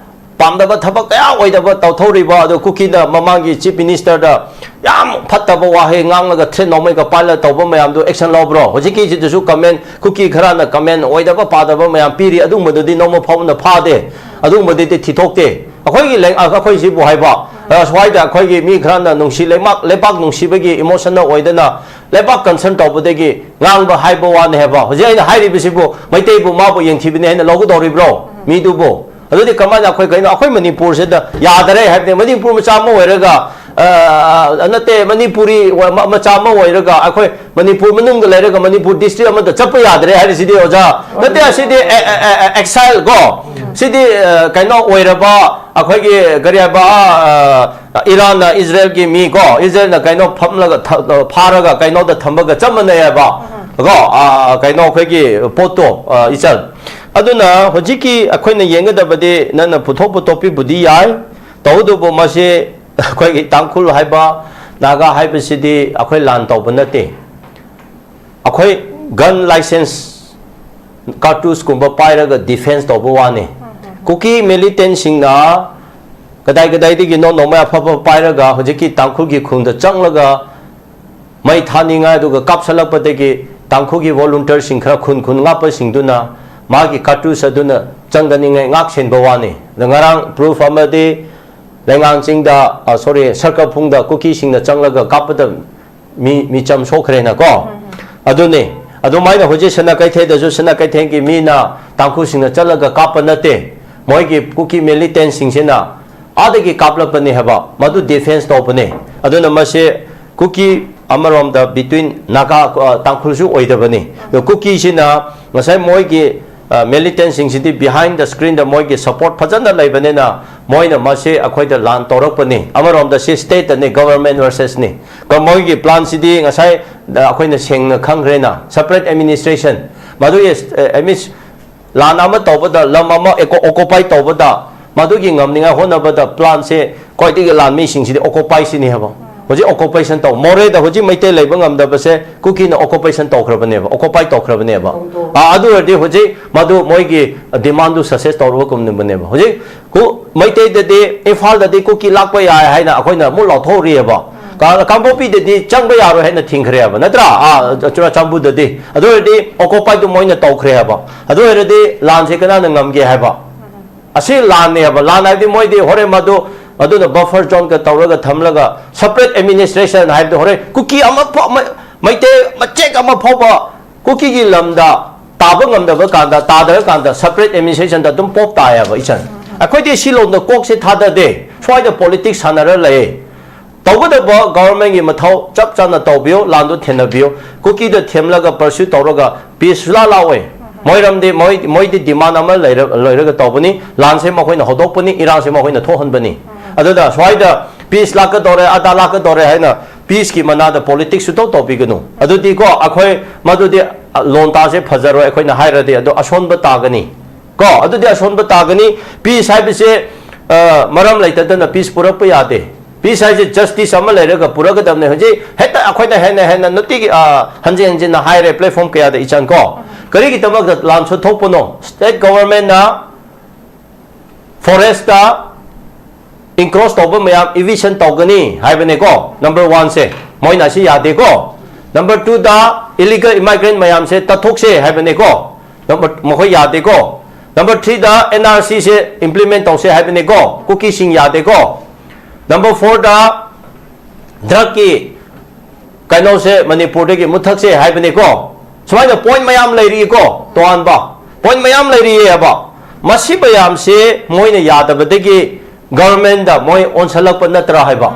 ꯄꯥꯝꯗꯕ ꯊꯕꯛ ꯀꯌꯥ ꯑꯣꯏꯗꯕ ꯇꯧꯊꯧꯔꯤꯕ ꯑꯗꯨ ꯀꯨꯀꯤꯅ ꯃꯃꯥꯡꯒꯤ Chief Ministerꯗ ꯌꯥꯝ ꯐꯠꯇꯕ ꯋꯥꯍꯩ ꯉꯥꯡꯂꯒ threat ꯅꯣꯡꯃꯩꯒ ꯄꯥꯏꯔꯒ ꯇꯧꯕ ꯃꯌꯥꯝꯗꯨ action ꯂꯧꯕ꯭ꯔꯣ? ꯍꯧꯖꯤꯛꯀꯤꯁꯤꯗꯁꯨ comment, ꯀꯨꯀꯤ ꯈꯔꯅ comment ꯑꯣꯏꯗꯕ ꯄꯥꯗꯕ ꯃꯌꯥꯝ ꯄꯤꯔꯤ, ꯑꯗꯨꯒꯨꯝꯕꯗꯨꯗꯤ ꯅꯣꯡꯃ ꯐꯥꯎꯕꯅ ꯐꯥꯗꯦ, ꯑꯗꯨꯒꯨꯝꯕꯗꯨꯗꯤ ꯊꯤꯊꯣꯛꯇꯦ꯫ ꯑꯩꯈꯣꯏꯒꯤ ꯂꯩ-, ꯑꯩꯈꯣꯏꯁꯤꯕꯨ ꯍꯥꯏꯕ, ꯑ, ꯁ꯭ꯋꯥꯏꯗ ꯑꯩꯈꯣꯏꯒꯤ ꯃꯤ ꯈꯔꯅ ꯅꯨꯡꯁꯤ ꯂꯩꯕꯥꯛ, ꯂꯩꯕꯥꯛ ꯅꯨꯡꯁꯤꯕꯒꯤ emotionꯅ ꯑꯣꯏꯗꯅ ꯂꯩꯕꯥꯛ concern ꯇꯧꯕꯗꯒꯤ ꯉꯥꯡꯕ ꯍꯥꯏꯕ ꯋꯥꯅꯦ ꯍꯥꯏꯕ꯫ ꯍꯧꯖꯤꯛ ꯑꯩꯅ ꯍꯥꯏꯔꯤꯕꯁꯤꯕꯨ ꯃꯩꯇꯩꯕꯨ ꯃꯥꯕꯨ ꯌꯦꯡꯊꯤꯕꯅꯤ ꯍꯥꯏꯅ ꯂꯧꯒꯗꯧꯔꯤꯕ꯭ꯔꯣ? ꯃꯤꯗꯨꯕꯨ ꯑꯗꯨꯗꯤ ꯀꯃꯥꯏꯅ ꯑꯩꯈꯣꯏ ꯀꯩꯅꯣ, ꯑꯩꯈꯣꯏ ꯃꯅꯤꯄꯨꯔꯁꯤꯗ ꯌꯥꯗꯔꯦ ꯍꯥꯏꯕꯅꯤ? ꯃꯅꯤꯄꯨꯔ ꯃꯆꯥ ꯑꯃ ꯑꯣꯏꯔꯒ, ꯑ, ꯅꯠꯇꯦ, ꯃꯅꯤꯄꯨꯔꯤ ꯃ-, ꯃꯆꯥ ꯑꯃ ꯑꯣꯏꯔꯒ ꯑꯩꯈꯣꯏ ꯃꯅꯤꯄꯨꯔ ꯃꯅꯨꯡꯗ ꯂꯩꯔꯒ ꯃꯅꯤꯄꯨꯔ district ꯑꯃꯗ ꯆꯠꯄ ꯌꯥꯗ꯭ꯔꯦ ꯍꯥꯏꯔꯤꯁꯤꯗꯤ, ꯑꯣꯖꯥ? ꯅꯠꯇꯦ, ꯑꯁꯤꯗꯤ ꯑꯦ-, ꯑꯦ-, ꯑꯦ-, exile ꯀꯣ, ꯁꯤꯗꯤ, ꯑ, ꯀꯩꯅꯣ ꯑꯣꯏꯔꯕ, ꯑꯩꯈꯣꯏꯒꯤ ꯀꯔꯤ ꯍꯥꯏꯕ, ꯑ, ꯏꯔꯥꯟꯅ ꯏꯖꯔꯦꯜꯒꯤ ꯃꯤ ꯀꯣ, ꯏꯖꯔꯦꯜꯅ ꯀꯩꯅꯣ ꯐꯝꯂꯒ ꯊ-, ꯐꯥꯔꯒ ꯀꯩꯅꯣꯗ ꯊꯝꯕꯒ ꯆꯞ ꯃꯥꯟꯅꯩ ꯍꯥꯏꯕ ꯀꯣ, ꯑ, ꯀꯩꯅꯣ ꯑꯩꯈꯣꯏꯒꯤ ꯄꯣꯠꯇꯣ, ꯑ, ꯏꯆꯜ꯫ ꯑꯗꯨꯅ ꯍꯧꯖꯤꯛꯀꯤ ꯑꯩꯈꯣꯏꯅ ꯌꯦꯡꯒꯗꯕꯗꯤ ꯅꯪꯅ ꯄꯨꯊꯣꯛꯄ topic ꯄꯨꯗꯤ ꯌꯥꯏ, ꯇꯧꯕꯇꯕꯨ ꯃꯁꯤ ꯑꯩꯈꯣꯏꯒꯤ ꯇꯥꯡꯈꯨꯜ ꯍꯥꯏꯕ, ꯅꯥꯒꯥ ꯍꯥꯏꯕꯁꯤꯗꯤ ꯑꯩꯈꯣꯏ ꯂꯥꯟ ꯇꯧꯕ ꯅꯠꯇꯦ꯫ ꯑꯩꯈꯣꯏ gun license, cartoucheꯀꯨꯝꯕ ꯄꯥꯏꯔꯒ defence ꯇꯧꯕ ꯋꯥꯅꯤ꯫ ꯀꯨꯀꯤ militantꯁꯤꯡꯅ ꯀꯗꯥꯏ ꯀꯗꯥꯏꯗꯒꯤꯅꯣ ꯅꯣꯡꯃꯩ ꯑꯐꯕ ꯄꯥꯏꯔꯒ ꯍꯧꯖꯤꯛꯀꯤ ꯇꯥꯡꯈꯨꯜꯒꯤ ꯈꯨꯜꯗ ꯆꯪꯂꯒ ꯃꯩ ꯊꯥꯅꯤꯡꯉꯥꯏ, ꯑꯗꯨꯒ ꯀꯥꯞꯁꯜꯂꯛꯄꯗꯒꯤ ꯇꯥꯡꯈꯨꯜꯒꯤ volunteerꯁꯤꯡ ꯈꯔ ꯈꯨꯟ ꯈꯨꯟ ꯂꯥꯞꯄꯁꯤꯡꯗꯨꯅ ꯃꯥꯒꯤ cartouche ꯑꯗꯨꯅ ꯆꯪꯗꯅꯤꯡꯉꯥꯏ ꯉꯥꯛ ꯁꯦꯟꯕ ꯋꯥꯅꯤ꯫ ꯑꯗ ꯉꯔꯥꯡ proof ꯑꯃꯗꯤ ꯂꯩꯉꯥꯡ ꯆꯤꯡꯗ, ꯑ, sorry, ꯁꯔꯀꯐꯨꯡꯗ ꯀꯨꯀꯤꯁꯤꯡꯅ ꯆꯪꯂꯒ ꯀꯥꯞꯄꯗ ꯃꯤ, ꯃꯤꯆꯝ ꯁꯣꯛꯈ꯭ꯔꯦꯅꯀꯣ꯫ ꯑꯗꯨꯅꯤ꯫ ꯑꯗꯨꯃꯥꯏꯅ ꯍꯧꯖꯤꯛ ꯁꯅꯥ ꯀꯩꯊꯦꯜꯗꯁꯨ ꯁꯅꯥ ꯀꯩꯊꯦꯜꯒꯤ ꯃꯤꯅ ꯇꯥꯡꯈꯨꯜꯁꯤꯡꯅ ꯆꯠꯂꯒ ꯀꯥꯞꯄ ꯅꯠꯇꯦ꯫ ꯃꯣꯏꯒꯤ ꯀꯨꯀꯤ ꯃꯤꯂꯤꯇꯦꯟꯁꯤꯡꯁꯤꯅ ꯑꯥꯗꯒꯤ ꯀꯥꯞꯂꯛꯄꯅꯤ ꯍꯥꯏꯕ, ꯃꯗꯨ ꯗꯤꯐꯦꯟꯁ ꯇꯧꯕꯅꯤ꯫ ꯑꯗꯨꯅ ꯃꯁꯤ ꯀꯨꯀꯤ ꯑꯃꯔꯣꯝꯗ ꯕꯤꯇ꯭ꯋꯤꯟ ꯅꯥꯒꯥ, ꯑ, ꯇꯥꯡꯈꯨꯜꯁꯨ ꯑꯣꯏꯗꯕꯅꯤ꯫ ꯑꯗꯣ ꯀꯨꯀꯤꯁꯤꯅ ꯉꯁꯥꯏ ꯃꯣꯏꯒꯤ, ꯑ, ꯃꯤꯂꯤꯇꯦꯟꯁꯤꯡꯁꯤꯗꯤ ꯕꯤꯍꯥꯏꯟ ꯗ ꯁ꯭ꯀ꯭ꯔꯤꯟꯗ ꯃꯣꯏꯒꯤ ꯁꯄꯣꯔꯠ ꯐꯖꯅ ꯂꯩꯕꯅꯤꯅ ꯃꯣꯏꯅ ꯃꯁꯤ ꯑꯩꯈꯣꯏꯗ ꯂꯥꯟ ꯇꯧꯔꯛꯄꯅꯤ꯫ ꯑꯃꯔꯣꯝꯗ ꯁꯤ ꯁ꯭ꯇꯦꯠꯇꯅꯤ, ꯒꯚꯔꯟꯃꯦꯟ ꯚꯔꯁꯦꯁꯅꯤ꯫ ꯀ-, ꯃꯣꯏꯒꯤ ꯄ꯭ꯂꯥꯟꯁꯤꯗꯤ ꯉꯁꯥꯏ, ꯑ, ꯑꯩꯈꯣꯏꯅ ꯁꯦꯡꯅ ꯈꯪꯈ꯭ꯔꯦꯅ, ꯁꯄꯔꯦꯠ ꯑꯦꯗꯃꯤꯅꯤꯁꯇ꯭ꯔꯦꯁꯟ꯫ ꯃꯗꯨꯒꯤ, ꯑ, ꯑꯦꯗꯃꯤꯅꯤꯁ-, ꯂꯥꯟ ꯑꯃ ꯇꯧꯕꯗ ꯂꯝ ꯑꯃ ꯑꯦꯀꯣ-, ꯑꯣꯀꯨꯄꯥꯏ ꯇꯧꯕꯗ ꯃꯗꯨꯒꯤ ꯉꯝꯅꯤꯡꯉꯥꯏ ꯍꯣꯠꯅꯕꯗ ꯄ꯭ꯂꯥꯟꯁꯦ ꯈ꯭ꯋꯥꯏꯗꯒꯤ ꯂꯥꯟꯃꯤꯁꯤꯡꯁꯤꯗꯤ ꯑꯣꯀꯨꯄꯥꯏꯁꯤꯅꯤ ꯍꯥꯏꯕ꯫ ꯍꯧꯖꯤꯛ ꯑꯣꯀꯨꯄꯦꯁꯟ ꯇꯧ-, ꯃꯣꯔꯦꯗ ꯍꯧꯖꯤꯛ ꯃꯩꯇꯩ ꯂꯩꯕ ꯉꯝꯗꯕꯁꯦ ꯀꯨꯀꯤꯅ ꯑꯣꯀꯨꯄꯦꯁꯟ ꯇꯧꯈ꯭ꯔꯕꯅꯦꯕ, ꯑꯣꯀꯨꯄꯥꯏ ꯇꯧꯈ꯭ꯔꯕꯅꯦꯕ꯫ ꯑꯥ, ꯑꯗꯨ ꯑꯣꯏꯔꯗꯤ ꯍꯧꯖꯤꯛ ꯃꯗꯨ ꯃꯣꯏꯒꯤ ꯗꯤꯃꯥꯟꯗꯨ ꯁꯛꯁꯦꯁ ꯇꯧꯔꯕꯒꯨꯝꯕꯅꯦꯕ꯫ ꯍꯧꯖꯤꯛ ꯀꯨ-, ꯃꯩꯇꯩꯗꯗꯤ ꯏꯝꯐꯥꯜꯗꯗꯤ ꯀꯨꯀꯤ ꯂꯥꯛꯄ ꯌꯥꯏ ꯍꯥꯏꯅ ꯑꯩꯈꯣꯏꯅ ꯑꯃꯨꯛ ꯂꯥꯎꯊꯣꯛꯔꯤꯑꯕ꯫ ꯀꯥ-, ꯀꯥꯡꯄꯣꯛꯄꯤꯗꯗꯤ ꯆꯪꯕ ꯌꯥꯔꯣꯏ ꯍꯥꯏꯅ ꯊꯤꯡꯈ꯭ꯔꯦꯕ, ꯅꯠꯇ꯭ꯔꯥ? ꯑꯥ, ꯆꯨꯔꯆꯥꯟꯄꯨꯔꯗꯗꯤ꯫ ꯑꯗꯨ ꯑꯣꯏꯔꯗꯤ ꯑꯣꯀꯨꯄꯥꯏꯗꯨ ꯃꯣꯏꯅ ꯇꯧꯈ꯭ꯔꯦ ꯍꯥꯏꯕ꯫ ꯑꯗꯨ ꯑꯣꯏꯔꯗꯤ ꯂꯥꯟꯁꯦ ꯀꯅꯥꯅ ꯉꯝꯒꯦ ꯍꯥꯏꯕ? ꯑꯁꯤ ꯂꯥꯟꯅꯦꯕ꯫ ꯂꯥꯟ ꯍꯥꯏꯕꯗꯤ ꯃꯣꯏꯗꯤ ꯍꯣꯔꯦꯟ ꯃꯗꯨ, ꯑꯗꯨꯅ ꯕꯐꯔ ꯖꯣꯟꯒ ꯇꯧꯔꯒ ꯊꯝꯂꯒ ꯁꯄꯔꯦꯠ ꯑꯦꯗꯃꯤꯅꯤꯁꯇ꯭ꯔꯦꯁꯟ ꯍꯥꯏꯕꯗꯤ ꯍꯣꯔꯦꯟ ꯀꯨꯀꯤ ꯑꯃ ꯐꯥꯎ, ꯃꯩ-, ꯃꯩꯇꯩ ꯃꯆꯦꯛ ꯑꯃ ꯐꯥꯎꯕ ꯀꯨꯀꯤꯒꯤ ꯂꯝꯗ ꯇꯥꯕ ꯉꯝꯗꯕ ꯀꯥꯟꯗ, ꯇꯥꯗꯔꯀꯥꯟꯗ ꯁꯄꯔꯦꯠ ꯑꯦꯗꯃꯤꯅꯤꯁꯇ꯭ꯔꯦꯁꯟꯗ ꯑꯗꯨꯝ ꯄꯣꯞ ꯇꯥꯏꯌꯦꯕ ꯏꯆꯟ꯫ ꯑꯩꯈꯣꯏꯗꯤ ꯁꯤ ꯂꯣꯝꯗ ꯀꯣꯛꯁꯦ ꯊꯥꯗꯗꯦ꯫ ꯁ꯭ꯋꯥꯏꯗ ꯄꯣꯂꯤꯇꯤꯛꯁ ꯁꯥꯟꯅꯔ ꯂꯩ꯫ ꯇꯧꯒꯗꯕ ꯒꯚꯔꯟꯃꯦꯟꯒꯤ ꯃꯊꯧ ꯆꯞ ꯆꯥꯅ ꯇꯧꯕꯤꯌꯨ, ꯂꯥꯟꯗꯨ ꯊꯦꯡꯅꯕꯤꯌꯨ꯫ ꯀꯨꯀꯤꯗ ꯊꯦꯝꯂꯒ ꯄꯔꯁꯨ ꯇꯧꯔꯒ ꯄꯤꯁ ꯁꯨꯂꯥ ꯂꯥꯛꯑꯣꯏ꯫ ꯃꯣꯏꯔꯝꯗꯤ ꯃꯣꯏ, ꯃꯣꯏꯗꯤ ꯗꯤꯃꯥꯟ ꯑꯃ ꯂꯩꯔ-, ꯂꯣꯏꯔꯒ ꯇꯧꯕꯅꯤ꯫ ꯂꯥꯟꯁꯦ ꯃꯈꯣꯏꯅ ꯍꯧꯗꯣꯛꯄꯅꯤ, ꯏꯔꯥꯡꯁꯦ ꯃꯈꯣꯏꯅ ꯊꯣꯛꯍꯟꯕꯅꯤ꯫ ꯑꯗꯨꯗ ꯁ꯭ꯋꯥꯏꯗ ꯄꯤꯁ ꯂꯥꯛꯀꯗꯧꯔꯦ, ꯑꯗꯥ ꯂꯥꯛꯀꯗꯧꯔꯦ ꯍꯥꯏꯅ ꯄꯤꯁꯀꯤ ꯃꯅꯥꯗ ꯄꯣꯂꯤꯇꯤꯛꯁ ꯁꯨꯇꯧ ꯇꯧꯕꯤꯒꯅꯨ꯫ ꯑꯗꯨꯗꯤꯀꯣ ꯑꯩꯈꯣꯏ ꯃꯗꯨꯗꯤ ꯂꯣꯟ ꯇꯥꯁꯦ ꯐꯖꯔꯣꯏ ꯑꯩꯈꯣꯏꯅ ꯍꯥꯏꯔꯗꯤ, ꯑꯗꯣ ꯑꯁꯣꯟꯕ ꯇꯥꯒꯅꯤ꯫ ꯀꯣ, ꯑꯗꯨꯗꯤ ꯑꯁꯣꯟꯕ ꯇꯥꯒꯅꯤ꯫ ꯄꯤꯁ ꯍꯥꯏꯕꯁꯦ, ꯑ, ꯃꯔꯝ ꯂꯩꯇꯗꯅ ꯄꯤꯁ ꯄꯨꯔꯛꯄ ꯌꯥꯗꯦ꯫ ꯄꯤꯁ ꯍꯥꯏꯁꯦ ꯖꯁꯇꯤꯁ ꯑꯃ ꯂꯩꯔꯒ ꯄꯨꯔꯛꯀꯗꯕꯅꯦ꯫ ꯍꯧꯖꯤꯛ ꯍꯦꯛꯇ ꯑꯩꯈꯣꯏꯅ ꯍꯦꯟꯅ ꯍꯦꯟꯅ ꯅꯨꯡꯇꯤꯒꯤ, ꯑ, ꯍꯟꯖꯤꯟ ꯍꯟꯖꯤꯟꯅ ꯍꯥꯏꯔꯦ ꯄ꯭ꯂꯦꯠꯐꯣꯔꯝ ꯀꯌꯥꯗ ꯏꯆꯟ ꯀꯣ꯫ ꯀꯔꯤꯒꯤꯗꯃꯛꯇ ꯂꯥꯟꯁꯨ ꯊꯣꯛꯄꯅꯣ? ꯁ꯭ꯇꯦꯠ ꯒꯣꯚꯔꯟꯃꯦꯟꯠꯅ ꯐꯣꯔꯦꯁꯇ ꯏꯟꯀ꯭ꯔꯣꯆ ꯇꯧꯕ ꯃꯌꯥꯝ ꯏꯚꯤꯛꯁꯟ ꯇꯧꯒꯅꯤ ꯍꯥꯏꯕꯅꯦꯀꯣ, ꯅꯝꯕꯔ ꯋꯥꯟꯁꯦ꯫ ꯃꯣꯏꯅ ꯑꯁꯤ ꯌꯥꯗꯦꯀꯣ꯫ ꯅꯝꯕꯔ ꯇꯨꯗ ꯏꯂꯤꯒꯦꯜ ꯏꯃꯥꯏꯒ꯭ꯔꯦꯟꯠ ꯃꯌꯥꯝꯁꯦ ꯇꯠꯊꯣꯛꯁꯦ ꯍꯥꯏꯕꯅꯦꯀꯣ꯫ ꯅꯝꯕꯔ, ꯃꯈꯣꯏ ꯌꯥꯗꯦꯀꯣ꯫ ꯅꯝꯕꯔ ꯊ꯭ꯔꯤꯗ ꯑꯦꯟ ꯑꯥꯔ ꯁꯤꯁꯦ ꯏꯝꯄ꯭ꯂꯤꯃꯦꯟꯠ ꯇꯧꯁꯦ ꯍꯥꯏꯕꯅꯦꯀꯣ, ꯀꯨꯀꯤꯁꯤꯡ ꯌꯥꯗꯦꯀꯣ꯫ ꯅꯝꯕꯔ ꯐꯣꯔꯗ ꯗ꯭ꯔꯒꯀꯤ ꯀꯩꯅꯣꯁꯦ ꯃꯅꯤꯄꯨꯔꯗꯒꯤ ꯃꯨꯠꯊꯠꯁꯦ ꯍꯥꯏꯕꯅꯤꯀꯣ꯫ ꯁꯨꯃꯥꯏꯅ ꯄꯣꯏꯟꯠ ꯃꯌꯥꯝ ꯂꯩꯔꯤꯀꯣ, ꯇꯣꯉꯥꯟꯕ ꯄꯣꯏꯟꯠ ꯃꯌꯥꯝ ꯂꯩꯔꯤꯑꯕ꯫ ꯃꯁꯤ ꯃꯌꯥꯝꯁꯦ ꯃꯣꯏꯅ ꯌꯥꯗꯕꯗꯒꯤ ꯒꯚꯔꯟꯃꯦꯟꯗ ꯃꯣꯏ ꯑꯣꯟꯁꯜꯂꯛꯄ ꯅꯠꯇ꯭ꯔꯥ ꯍꯥꯏꯕ?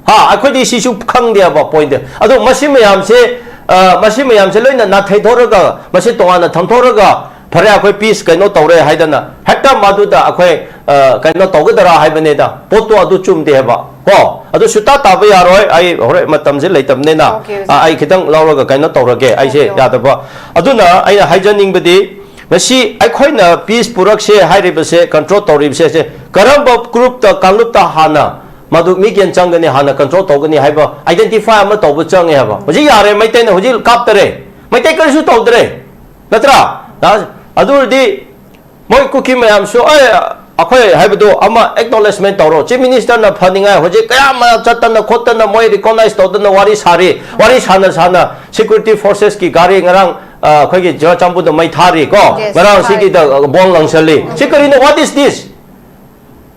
ꯍꯥ, ꯑꯩꯈꯣꯏꯗꯤ ꯁꯤꯁꯨ ꯈꯪꯗꯦꯕ ꯄꯣꯏꯟꯠ꯫ ꯑꯗꯣ ꯃꯁꯤ ꯃꯌꯥꯝꯁꯦ, ꯑ, ꯃꯁꯤ ꯃꯌꯥꯝꯁꯦ ꯂꯣꯏꯅ ꯅꯥꯊꯩꯊꯣꯛꯔꯒ, ꯃꯁꯤ ꯇꯣꯉꯥꯟꯅ ꯊꯝꯊꯣꯛꯔꯒ, "ꯐꯔꯦ, ꯑꯩꯈꯣꯏ ꯄꯤꯁ ꯀꯩꯅꯣ ꯇꯧꯔꯦ" ꯍꯥꯏꯗꯅ ꯍꯦꯛꯇ ꯃꯗꯨꯗ ꯑꯩꯈꯣꯏ, ꯑ, ꯀꯩꯅꯣ ꯇꯧꯒꯗꯔꯥ ꯍꯥꯏꯕꯅꯤꯗ꯫ ꯄꯣꯠꯇꯣ ꯑꯗꯨ ꯆꯨꯝꯗꯦ ꯍꯥꯏꯕ꯫ ꯀꯣ, ꯑꯗꯨ ꯁꯨꯇꯥ ꯇꯥꯕ ꯌꯥꯔꯣꯏ꯫ ꯑꯩ ꯍꯣꯔꯦꯟ ꯃꯇꯝꯁꯦ ꯂꯩꯇꯕꯅꯤꯅ, ꯑꯣꯀꯦ, ꯑꯣꯀꯦ꯫ ꯑ, ꯑꯩ ꯈꯤꯇꯪ ꯂꯧꯔꯒ ꯀꯩꯅꯣ ꯇꯧꯔꯒꯦ꯫ ꯑꯩꯁꯦ ꯑꯣꯀꯦ, ꯑꯣꯀꯦ꯫ ꯌꯥꯗꯕ꯫ ꯑꯗꯨꯅ ꯑꯩꯅ ꯍꯥꯏꯖꯅꯤꯡꯕꯗꯤ, ꯉꯁꯤ ꯑꯩꯈꯣꯏꯅ ꯄꯤꯁ ꯄꯨꯔꯛꯁꯦ ꯍꯥꯏꯔꯤꯕꯁꯦ, ꯀꯟꯇ꯭ꯔꯣꯜ ꯇꯧꯔꯤꯕꯁꯦ, ꯁꯦ ꯀꯔꯝꯕ ꯒ꯭ꯔꯨꯞꯇ, ꯀꯥꯡꯂꯨꯞꯇ ꯍꯥꯟꯅ ꯃꯗꯨ ꯃꯤꯠꯌꯦꯡ ꯆꯪꯒꯅꯤ, ꯍꯥꯟꯅ ꯀꯟꯇ꯭ꯔꯣꯜ ꯇꯧꯒꯅꯤ ꯍꯥꯏꯕ ꯑꯥꯏꯗꯦꯟꯇꯤꯐꯥꯏ ꯑꯃ ꯇꯧꯕ ꯆꯪꯉꯦ ꯍꯥꯏꯕ꯫ ꯍꯧꯖꯤꯛ ꯌꯥꯔꯦ, ꯃꯩꯇꯩꯅ ꯍꯧꯖꯤꯛ ꯀꯥꯞꯇꯔꯦ, ꯃꯩꯇꯩ ꯀꯔꯤꯁꯨ ꯇꯧꯗ꯭ꯔꯦ, ꯅꯠꯇ꯭ꯔꯥ? ꯑꯗꯨ ꯑꯣꯏꯔꯗꯤ ꯃꯣꯏ ꯀꯨꯀꯤ ꯃꯌꯥꯝꯁꯨ, "ꯑꯦ, ꯑꯩꯈꯣꯏ ꯍꯥꯏꯕꯗꯣ ꯑꯃ ꯑꯦꯛꯅꯣꯂꯦꯖꯃꯦꯟ ꯇꯧꯔꯣ꯫ ꯆꯤꯐ ꯃꯤꯅꯤꯁꯇꯔꯅ ꯐꯅꯤꯡꯉꯥꯏ ꯍꯧꯖꯤꯛ ꯀꯌꯥ ꯑꯃ ꯆꯠꯇꯅ ꯈꯣꯠꯇꯅ ꯃꯣꯏ ꯔꯤꯀꯣꯛꯅꯥꯏꯖ ꯇꯧꯗꯅ ꯋꯥꯔꯤ ꯁꯥꯔꯤ꯫ ꯋꯥꯔꯤ ꯁꯥꯅ ꯁꯥꯅ ꯁꯦꯀ꯭ꯌꯨꯔꯤꯇꯤ ꯐꯣꯔꯁꯦꯁꯀꯤ ꯒꯥꯔꯤ ꯉꯔꯥꯡ, ꯑ, ꯑꯩꯈꯣꯏꯒꯤ ꯆꯨꯔꯆꯥꯟꯄꯨꯔꯗ ꯃꯩ ꯊꯥꯔꯤ ꯀꯣ꯫ Yes, ꯉꯔꯥꯡ ꯊꯥꯔꯤ꯫ ꯁꯤꯒꯤꯗ ꯕꯣꯝ ꯂꯪꯁꯜꯂꯤ꯫ ꯁꯤ ꯀꯔꯤꯅꯣ? What is this?"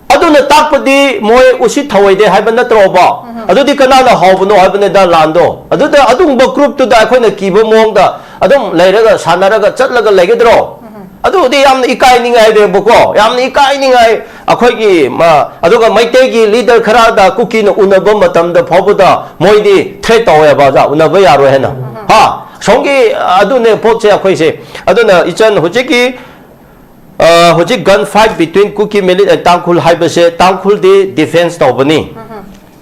ꯑꯗꯨꯅ ꯇꯥꯛꯄꯗꯤ ꯃꯣꯏ ꯎꯁꯤꯠ ꯊꯧꯑꯣꯏꯗꯦ ꯍꯥꯏꯕ ꯅꯠꯇ꯭ꯔꯣꯕ? ꯑꯗꯨꯗꯤ ꯀꯅꯥꯅ ꯍꯧꯕꯅꯣ ꯍꯥꯏꯕꯅꯤꯗ ꯂꯥꯟꯗꯣ꯫ ꯑꯗꯨꯗ ꯑꯗꯨꯒꯨꯝꯕ ꯒ꯭ꯔꯨꯞꯇꯨꯗ ꯑꯩꯈꯣꯏꯅ ꯀꯤꯕ ꯃꯑꯣꯡꯗ ꯑꯗꯨꯝ ꯂꯩꯔꯒ ꯁꯥꯟꯅꯔꯒ ꯆꯠꯂꯒ ꯂꯩꯒꯗ꯭ꯔꯣ? ꯑꯗꯨꯕꯨꯗꯤ ꯌꯥꯝꯅ ꯏꯀꯥꯏꯅꯤꯡꯉꯥꯏꯅꯦꯕꯀꯣ, ꯌꯥꯝꯅ ꯏꯀꯥꯏꯅꯤꯡꯉꯥꯏ꯫ ꯑꯩꯈꯣꯏꯒꯤ, ꯃ-, ꯑꯗꯨꯒ ꯃꯩꯇꯩꯒꯤ ꯂꯤꯗꯔ ꯈꯔꯗ ꯀꯨꯀꯤꯅ ꯎꯅꯕ ꯃꯇꯝꯗ ꯐꯥꯎꯕꯗ ꯃꯣꯏꯗꯤ ꯊ꯭ꯔꯦꯠ ꯇꯧꯋꯦꯕ, ꯑꯣꯖꯥ, ꯎꯅꯕ ꯌꯥꯔꯣꯏ ꯍꯥꯏꯅ꯫ ꯍꯥ? ꯁꯣꯝꯒꯤ ꯑꯗꯨꯅꯦ ꯄꯣꯠꯁꯦ ꯑꯩꯈꯣꯏꯁꯦ꯫ ꯑꯗꯨꯅ ꯏꯆꯟ, ꯍꯧꯖꯤꯛꯀꯤ, ꯑ, ꯍꯧꯖꯤꯛ gun fight between Kuki militant and Tangkhul ꯍꯥꯏꯕꯁꯦ, ꯇꯥꯡꯈꯨꯜꯗꯤ ꯗꯤꯐꯦꯟꯁ ꯇꯧꯕꯅꯤ꯫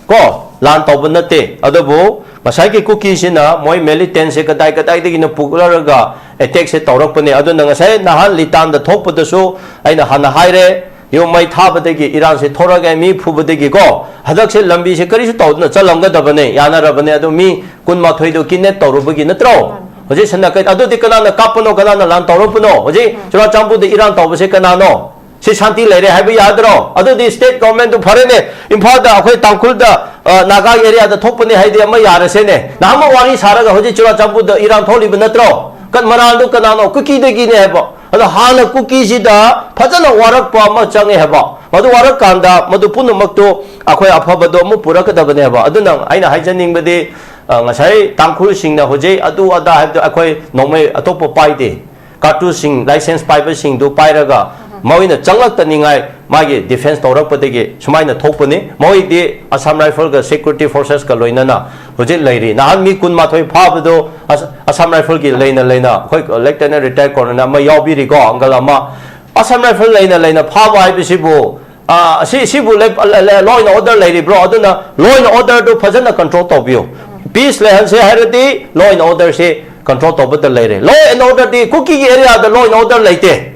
ꯀꯣ, ꯂꯥꯟ ꯇꯧꯕ ꯅꯠꯇꯦ꯫ ꯑꯗꯨꯕꯨ ꯉꯁꯥꯏꯒꯤ ꯀꯨꯀꯤꯁꯤꯅ ꯃꯣꯏ ꯃꯤꯂꯤꯇꯦꯟꯁꯦ ꯀꯗꯥꯏ ꯀꯗꯥꯏꯗꯒꯤꯅꯣ ꯄꯨꯔꯛꯂꯒ ꯑꯦꯇꯦꯛꯁꯦ ꯇꯧꯔꯛꯄꯅꯦ꯫ ꯑꯗꯨꯅ ꯉꯁꯥꯏ ꯅꯍꯥꯟ ꯂꯤꯇꯥꯟꯗ ꯊꯣꯛꯄꯗꯁꯨ ꯑꯩꯅ ꯍꯥꯟꯅ ꯍꯥꯏꯔꯦ, ꯌꯨꯝ ꯃꯩ ꯊꯥꯕꯗꯒꯤ ꯏꯔꯥꯡꯁꯦ ꯊꯣꯔꯛꯑꯦ, ꯃꯤ ꯐꯨꯕꯗꯒꯤꯀꯣ꯫ ꯍꯟꯗꯛꯁꯦ ꯂꯝꯕꯤꯁꯦ ꯀꯔꯤꯁꯨ ꯇꯧꯗꯅ ꯆꯠꯂꯝꯒꯗꯕꯅꯦ, ꯌꯥꯅꯔꯕꯅꯦ꯫ ꯑꯗꯨ ꯃꯤ ꯀꯨꯟꯃꯥꯊꯣꯏꯗꯣ ꯀꯤꯗꯅꯦꯞ ꯇꯧꯔꯨꯕꯒꯤ ꯅꯠꯇ꯭ꯔꯣ? ꯍꯧꯖꯤꯛ ꯁꯟꯅ ꯀꯩ-, ꯑꯗꯨꯗꯤ ꯀꯅꯥꯅ ꯀꯥꯞꯄꯅꯣ, ꯀꯅꯥꯅ ꯂꯥꯟ ꯇꯧꯔꯛꯄꯅꯣ? ꯍꯧꯖꯤꯛ ꯆꯨꯔꯥꯆꯥꯟꯄꯨꯔꯗ ꯏꯔꯥꯡ ꯇꯧꯕꯁꯦ ꯀꯅꯥꯅꯣ? ꯁꯤ ꯁꯥꯟꯇꯤ ꯂꯩꯔꯦ ꯍꯥꯏꯕ ꯌꯥꯗ꯭ꯔꯣ? ꯑꯗꯨꯗꯤ ꯁ꯭ꯇꯦꯠ ꯒꯣꯚꯔꯟꯃꯦꯟꯠꯇꯨ ꯐꯔꯦꯅꯦ, ꯏꯝꯐꯥꯜꯗ ꯑꯩꯈꯣꯏ ꯇꯥꯡꯈꯨꯜꯗ, ꯑ, ꯅꯥꯒꯥꯒꯤ ꯑꯦꯔꯤꯌꯥꯗ ꯊꯣꯛꯄꯅꯦ ꯍꯥꯏꯗꯤ ꯑꯃ ꯌꯥꯔꯁꯦꯅꯦ꯫ ꯅꯍꯥꯟꯃꯨꯛ ꯋꯥꯔꯤ ꯁꯥꯔꯒ ꯍꯧꯖꯤꯛ ꯆꯨꯔꯥꯆꯥꯟꯄꯨꯔꯗ ꯏꯔꯥꯡ ꯊꯣꯛꯂꯤꯕ ꯅꯠꯇ꯭ꯔꯣ? ꯀꯟ-, ꯃꯔꯥꯜꯗꯨ ꯀꯅꯥꯅꯣ? ꯀꯨꯀꯤꯗꯒꯤꯅꯦ ꯍꯥꯏꯕ꯫ ꯑꯗꯣ ꯍꯥꯟꯅ ꯀꯨꯀꯤꯁꯤꯗ ꯐꯖꯅ ꯋꯥꯔꯛꯄ ꯑꯃ ꯆꯪꯉꯦ ꯍꯥꯏꯕ꯫ ꯃꯗꯨ ꯋꯥꯔꯛꯀꯥꯟꯗ ꯃꯗꯨ ꯄꯨꯝꯅꯃꯛꯇꯨ ꯑꯩꯈꯣꯏ ꯑꯐꯕꯗꯣ ꯑꯃꯨꯛ ꯄꯨꯔꯛꯀꯗꯕꯅꯦꯕ꯫ ꯑꯗꯨꯅ ꯑꯩꯅ ꯍꯥꯏꯖꯅꯤꯡꯕꯗꯤ, ꯑ, ꯉꯁꯥꯏ ꯇꯥꯡꯈꯨꯜꯁꯤꯡꯅ ꯍꯧꯖꯤꯛ ꯑꯗꯨ ꯑꯗꯥ ꯍꯥꯏꯕꯗꯣ ꯑꯩꯈꯣꯏ ꯅꯣꯡꯃꯩ ꯑꯇꯣꯞꯄ ꯄꯥꯏꯗꯦ꯫ ꯀꯥꯔꯇꯨꯁꯁꯤꯡ, ꯂꯥꯏꯁꯦꯟꯁ ꯄꯥꯏꯕꯁꯤꯡꯗꯨ ꯄꯥꯏꯔꯒ ꯃꯣꯏꯅ ꯆꯪꯂꯛꯇꯅꯤꯡꯉꯥꯏ ꯃꯥꯒꯤ ꯗꯤꯐꯦꯟꯁ ꯇꯧꯔꯛꯄꯗꯒꯤ ꯁꯨꯃꯥꯏꯅ ꯊꯣꯛꯄꯅꯤ꯫ ꯃꯣꯏꯗꯤ Assam Rifle ꯒ security forces ꯀ ꯂꯣꯏꯅꯅ ꯍꯧꯖꯤꯛ ꯂꯩꯔꯤ꯫ ꯅꯍꯥꯟ ꯃꯤ ꯀꯨꯟꯃꯥꯊꯣꯏ ꯐꯥꯕꯗꯣ ꯑꯁ-, Assam Rifle ꯒꯤ ꯂꯩꯅ ꯂꯩꯅ ꯑꯩꯈꯣꯏ Lieutenant Retired Colonel ꯑꯃ ꯌꯥꯎꯕꯤꯔꯤꯀꯣ, uncle ꯑꯃ꯫ Assam Rifle ꯂꯩꯅ ꯂꯩꯅ ꯐꯥꯕ ꯍꯥꯏꯕꯁꯤꯕꯨ, ꯑ, ꯁꯤ, ꯁꯤꯕꯨ ꯂꯦꯞ-, ꯑ, ꯂꯦ-, law and order ꯂꯩꯔꯤꯕ꯭ꯔꯣ? ꯑꯗꯨꯅ law and order ꯗꯨ ꯐꯖꯅ control ꯇꯧꯕꯤꯌꯨ꯫ Peace ꯂꯩꯍꯟꯁꯦ ꯍꯥꯏꯔꯗꯤ law and order ꯁꯤ control ꯇꯧꯕꯗ ꯂꯩꯔꯦ꯫ Law and order D ꯀꯨꯀꯤꯒꯤ area the law and order ꯂꯩꯇꯦ꯫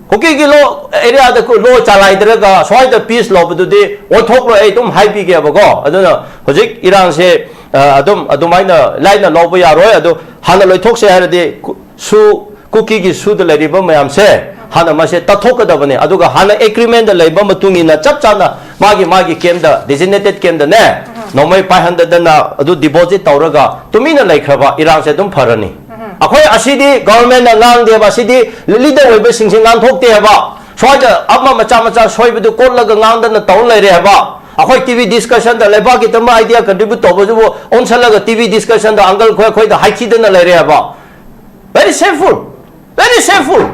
ꯀꯨꯀꯤꯒꯤ law area ꯗ ꯀꯨ-, law ꯆꯂꯥꯏꯗ꯭ꯔꯒ ꯁ꯭ꯋꯥꯏꯗ peace ꯂꯧꯕꯗꯨꯗꯤ ꯑꯣꯟꯊꯣꯛꯂꯣꯏ, ꯑꯩ ꯑꯗꯨꯝ ꯍꯥꯏꯕꯤꯒꯦꯕꯀꯣ꯫ ꯑꯗꯨꯅ ꯍꯧꯖꯤꯛ ꯏꯔꯥꯡꯁꯦ, ꯑ, ꯑꯗꯨꯝ ꯑꯗꯨꯃꯥꯏꯅ ꯂꯥꯏꯅ ꯂꯧꯕ ꯌꯥꯔꯣꯏ꯫ ꯑꯗꯨ ꯍꯥꯟꯅ ꯂꯣꯏꯊꯣꯛꯁꯦ ꯍꯥꯏꯔꯗꯤ ꯀꯨ-, ꯁꯨ, ꯀꯨꯀꯤꯒꯤ ꯁꯨꯗ ꯂꯩꯔꯤꯕ ꯃꯌꯥꯝꯁꯦ ꯍꯥꯟꯅ ꯃꯁꯦ ꯇꯥꯊꯣꯛꯀꯗꯕꯅꯤ꯫ ꯑꯗꯨꯒ ꯍꯥꯟꯅ agreement ꯗ ꯂꯩꯕ ꯃꯇꯨꯡ ꯏꯟꯅ ꯆꯞ ꯆꯥꯅ ꯃꯥꯒꯤ, ꯃꯥꯒꯤ camp ꯗ, designated camp ꯗꯅꯦ, ꯅꯣꯡꯃꯩ ꯄꯥꯏꯍꯟꯗꯗꯅ ꯑꯗꯨ deposit ꯇꯧꯔꯒ ꯇꯨꯃꯤꯟꯅ ꯂꯩꯈ꯭ꯔꯕ ꯏꯔꯥꯡꯁꯦ ꯑꯗꯨꯝ ꯐꯔꯅꯤ꯫ ꯑꯩꯈꯣꯏ ꯑꯁꯤꯗꯤ government ꯅ ꯉꯥꯡꯗꯦꯕ, ꯑꯁꯤꯗꯤ leader ꯑꯣꯏꯕꯁꯤꯡꯁꯦ ꯉꯥꯡꯊꯣꯛꯇꯦꯕ꯫ ꯁ꯭ꯋꯥꯏꯗ ꯑꯃ ꯃꯆꯥ ꯃꯆꯥ ꯁꯣꯏꯕꯗꯨ ꯀꯣꯠꯂꯒ ꯉꯥꯡꯗꯅ ꯇꯧ ꯂꯩꯔꯦ ꯍꯥꯏꯕ꯫ ꯑꯩꯈꯣꯏ T V discussion ꯗ ꯂꯩꯕꯥꯛꯀꯤꯗꯃꯛ idea contribute ꯇꯧꯕꯗꯨꯕꯨ ꯑꯣꯟꯁꯜꯂꯒ T V discussion ꯗ uncle ꯈꯣꯏ ꯑꯩꯈꯣꯏꯗ ꯍꯥꯏꯊꯤꯗꯅ ꯂꯩꯔꯦ ꯍꯥꯏꯕ꯫ Very shameful, very shameful꯫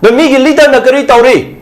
ꯑꯗꯣ ꯃꯤꯒꯤ leader ꯅ ꯀꯔꯤ ꯇꯧꯔꯤ?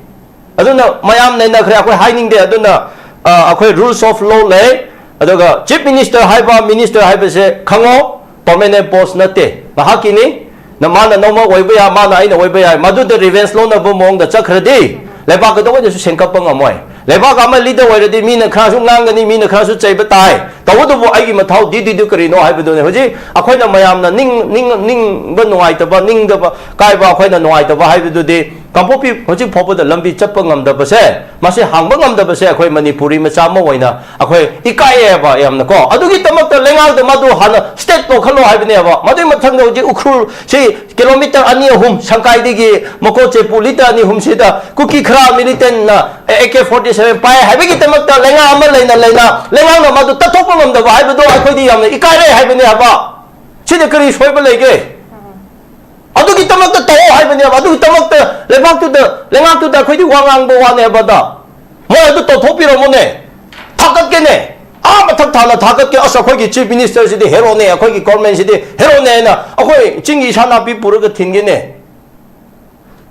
ꯑꯗꯨꯅ ꯃꯌꯥꯝ ꯅꯩꯅꯈ꯭ꯔꯦ, ꯑꯩꯈꯣꯏ ꯍꯥꯏꯅꯤꯡꯗꯦ꯫ ꯑꯗꯨꯅ, ꯑ, ꯑꯩꯈꯣꯏ rules of law ꯂꯩ, ꯑꯗꯨꯒ Chief Minister ꯍꯥꯏꯕ, minister ꯍꯥꯏꯕꯁꯦ ꯈꯪꯉꯣ, permanent post ꯅꯠꯇꯦ, ꯉꯥꯏꯍꯥꯛꯀꯤꯅꯤ꯫ ꯅ ꯃꯥꯅ ꯅꯣꯡꯃ ꯑꯣꯏꯕ ꯌꯥꯏ, ꯃꯥꯅ ꯑꯩꯅ ꯑꯣꯏꯕ ꯌꯥꯏ, ꯃꯗꯨꯗ revenge ꯂꯧꯅꯕ ꯃꯑꯣꯡꯗ ꯆꯠꯈ꯭ꯔꯗꯤ ꯂꯩꯕꯥꯛ ꯀꯩꯗꯧꯉꯩꯗꯁꯨ ꯁꯦꯝꯒꯠꯄ ꯉꯝꯃꯣꯏ꯫ ꯂꯩꯕꯥꯛ ꯑꯃ leader ꯑꯣꯏꯔꯗꯤ ꯃꯤꯅ ꯈꯔꯁꯨ ꯉꯥꯡꯒꯅꯤ, ꯃꯤꯅ ꯈꯔꯁꯨ ꯆꯩꯕ ꯇꯥꯏ꯫ ꯇꯧꯕꯇꯕꯨ ꯑꯩꯒꯤ ꯃꯊꯧ duty ꯗꯨ ꯀꯔꯤꯅꯣ ꯍꯥꯏꯕꯗꯨꯅꯤ꯫ ꯍꯧꯖꯤꯛ ꯑꯩꯈꯣꯏꯅ ꯃꯌꯥꯝꯅ ꯅꯤꯡ-, ꯅꯤꯡ-, ꯅꯤꯡꯕ ꯅꯨꯡꯉꯥꯏꯇꯕ, ꯅꯤꯡꯗꯕ ꯀꯥꯏꯕ, ꯑꯩꯈꯣꯏꯅ ꯅꯨꯡꯉꯥꯏꯇꯕ ꯍꯥꯏꯕꯗꯨꯗꯤ ꯀꯥꯡꯄꯣꯛꯄꯤ ꯍꯧꯖꯤꯛ ꯐꯥꯎꯕꯗ ꯂꯝꯕꯤ ꯆꯠꯄ ꯉꯝꯗꯕꯁꯦ, ꯃꯁꯤ ꯍꯥꯡꯕ ꯉꯝꯗꯕꯁꯦ ꯑꯩꯈꯣꯏ ꯃꯅꯤꯄꯨꯔꯤ ꯃꯆꯥ ꯑꯃ ꯑꯣꯏꯅ ꯑꯩꯈꯣꯏ ꯏꯀꯥꯏꯌꯦꯕ ꯌꯥꯝꯅꯀꯣ꯫ ꯑꯗꯨꯒꯤꯗꯃꯛꯇ ꯂꯩꯉꯥꯛꯇ ꯃꯗꯨ ꯍꯥꯟꯅ state ꯂꯧꯈꯠꯂꯣ ꯍꯥꯏꯕꯅꯦꯕ꯫ ꯃꯗꯨꯒꯤ ꯃꯊꯪꯗ ꯍꯧꯖꯤꯛ ꯎꯈ꯭ꯔꯨꯜ ꯁꯤ kilometre ꯑꯅꯤ ꯑꯍꯨꯝ ꯁꯪꯀꯥꯏꯗꯒꯤ ꯃꯀꯣꯛ ꯆꯦꯄꯨ litre ꯑꯅꯤ ꯑꯍꯨꯝꯁꯤꯗ ꯀꯨꯀꯤ ꯈꯔ militant ꯅ A K forty seven ꯄꯥꯏ ꯍꯥꯏꯕꯒꯤꯗꯃꯛꯇ ꯂꯩꯉꯥꯛ ꯑꯃ ꯂꯩꯅ ꯂꯩꯅ ꯂꯩꯉꯥꯛꯅ ꯃꯗꯨ ꯇꯠꯊꯣꯛꯄ ꯉꯝꯗꯕ ꯍꯥꯏꯕꯗꯣ ꯑꯩꯈꯣꯏꯗꯤ ꯌꯥꯝꯅ ꯏꯀꯥꯏꯔꯦ ꯍꯥꯏꯕꯅꯦ ꯍꯥꯏꯕ꯫ ꯁꯤꯗ ꯀꯔꯤ ꯁꯣꯏꯕ ꯂꯩꯒꯦ? ꯑꯗꯨꯒꯤꯗꯃꯛꯇ ꯇꯧꯑꯣ ꯍꯥꯏꯕꯅꯦꯕ꯫ ꯑꯗꯨꯒꯤꯗꯃꯛꯇ ꯂꯩꯕꯥꯛꯇꯨꯗ, ꯂꯩꯉꯥꯛꯇꯨꯗ ꯑꯩꯈꯣꯏꯗꯤ ꯋꯥ ꯉꯥꯡꯕ ꯋꯥꯅꯦꯕꯗ꯫ ꯃꯣꯏ ꯑꯗꯨ ꯇꯧꯊꯣꯛꯄꯤꯔꯝꯃꯣꯅꯦ꯫ ꯊꯥꯒꯠꯀꯦꯅꯦ꯫ ꯑꯥ ꯃꯊꯛ ꯊꯥꯅ ꯊꯥꯒꯠꯀꯦ꯫ "ꯑꯁ, ꯑꯩꯈꯣꯏꯒꯤ Chief Minister ꯁꯤꯗꯤ hero ꯅꯦ, ꯑꯩꯈꯣꯏꯒꯤ government ꯁꯤꯗꯤ hero ꯅꯦ" ꯍꯥꯏꯅ ꯑꯩꯈꯣꯏ ꯆꯤꯡꯒꯤ ꯏꯁꯥ ꯅꯥꯄꯤ ꯄꯨꯔꯒ ꯊꯤꯟꯒꯦꯅꯦ꯫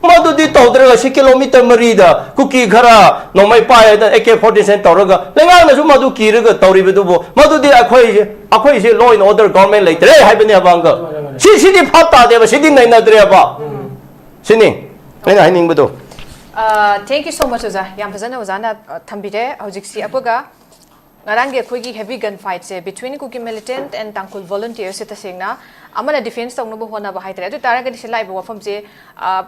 ꯃꯗꯨꯗꯤ ꯇꯧꯗ꯭ꯔꯒ ꯁꯤ ꯀꯤꯂꯣꯃꯤꯇꯔ ꯃꯔꯤꯗ ꯀꯨꯀꯤ ꯈꯔ ꯅꯣꯡꯃꯩ ꯄꯥꯏ ꯍꯥꯏꯗꯅ ꯑꯦ ꯀꯦ ꯐꯣꯔꯇꯤ ꯁꯦꯚꯦꯟ ꯇꯧꯔꯒ ꯂꯩꯉꯥꯛꯅꯁꯨ ꯃꯗꯨ ꯀꯤꯔꯒ ꯇꯧꯔꯤꯕꯗꯨꯕꯨ, ꯃꯗꯨꯗꯤ ꯑꯩꯈꯣꯏꯁꯦ, ꯑꯩꯈꯣꯏꯁꯦ law and order government ꯂꯩꯇ꯭ꯔꯦ ꯍꯥꯏꯕꯅꯦꯕ, uncle꯫ ꯁꯤ, ꯁꯤꯗꯤ ꯐꯠ ꯇꯥꯗꯦꯕ, ꯁꯤꯗꯤ ꯅꯩꯅꯗ꯭ꯔꯦꯕ꯫ ꯁꯤꯅꯤ ꯑꯩꯅ ꯍꯥꯏꯅꯤꯡꯕꯗꯣ꯫ Thank you so much ꯑꯣꯖꯥ, ꯌꯥꯝ ꯐꯖꯅ ꯑꯣꯖꯥꯅ ꯑ, ꯊꯝꯕꯤꯔꯦ꯫ ꯍꯧꯖꯤꯛꯁꯤ ꯑꯩꯈꯣꯏꯒ ꯉꯔꯥꯡꯒꯤ ꯑꯩꯈꯣꯏꯒꯤ heavy gun fight say between Kuki militant and Tangkhul volunteers ꯁꯦ ꯇꯁꯦꯡꯅ ꯑꯃꯅ defense ꯇꯧꯅꯕ ꯍꯣꯠꯅꯕ ꯍꯥꯏꯇꯥꯔꯦ꯫ ꯑꯗꯨ ꯇꯥꯔꯒꯗꯤ ꯁꯤ ꯂꯥꯛꯏꯕ ꯋꯥꯐꯝꯁꯦ, ꯑ,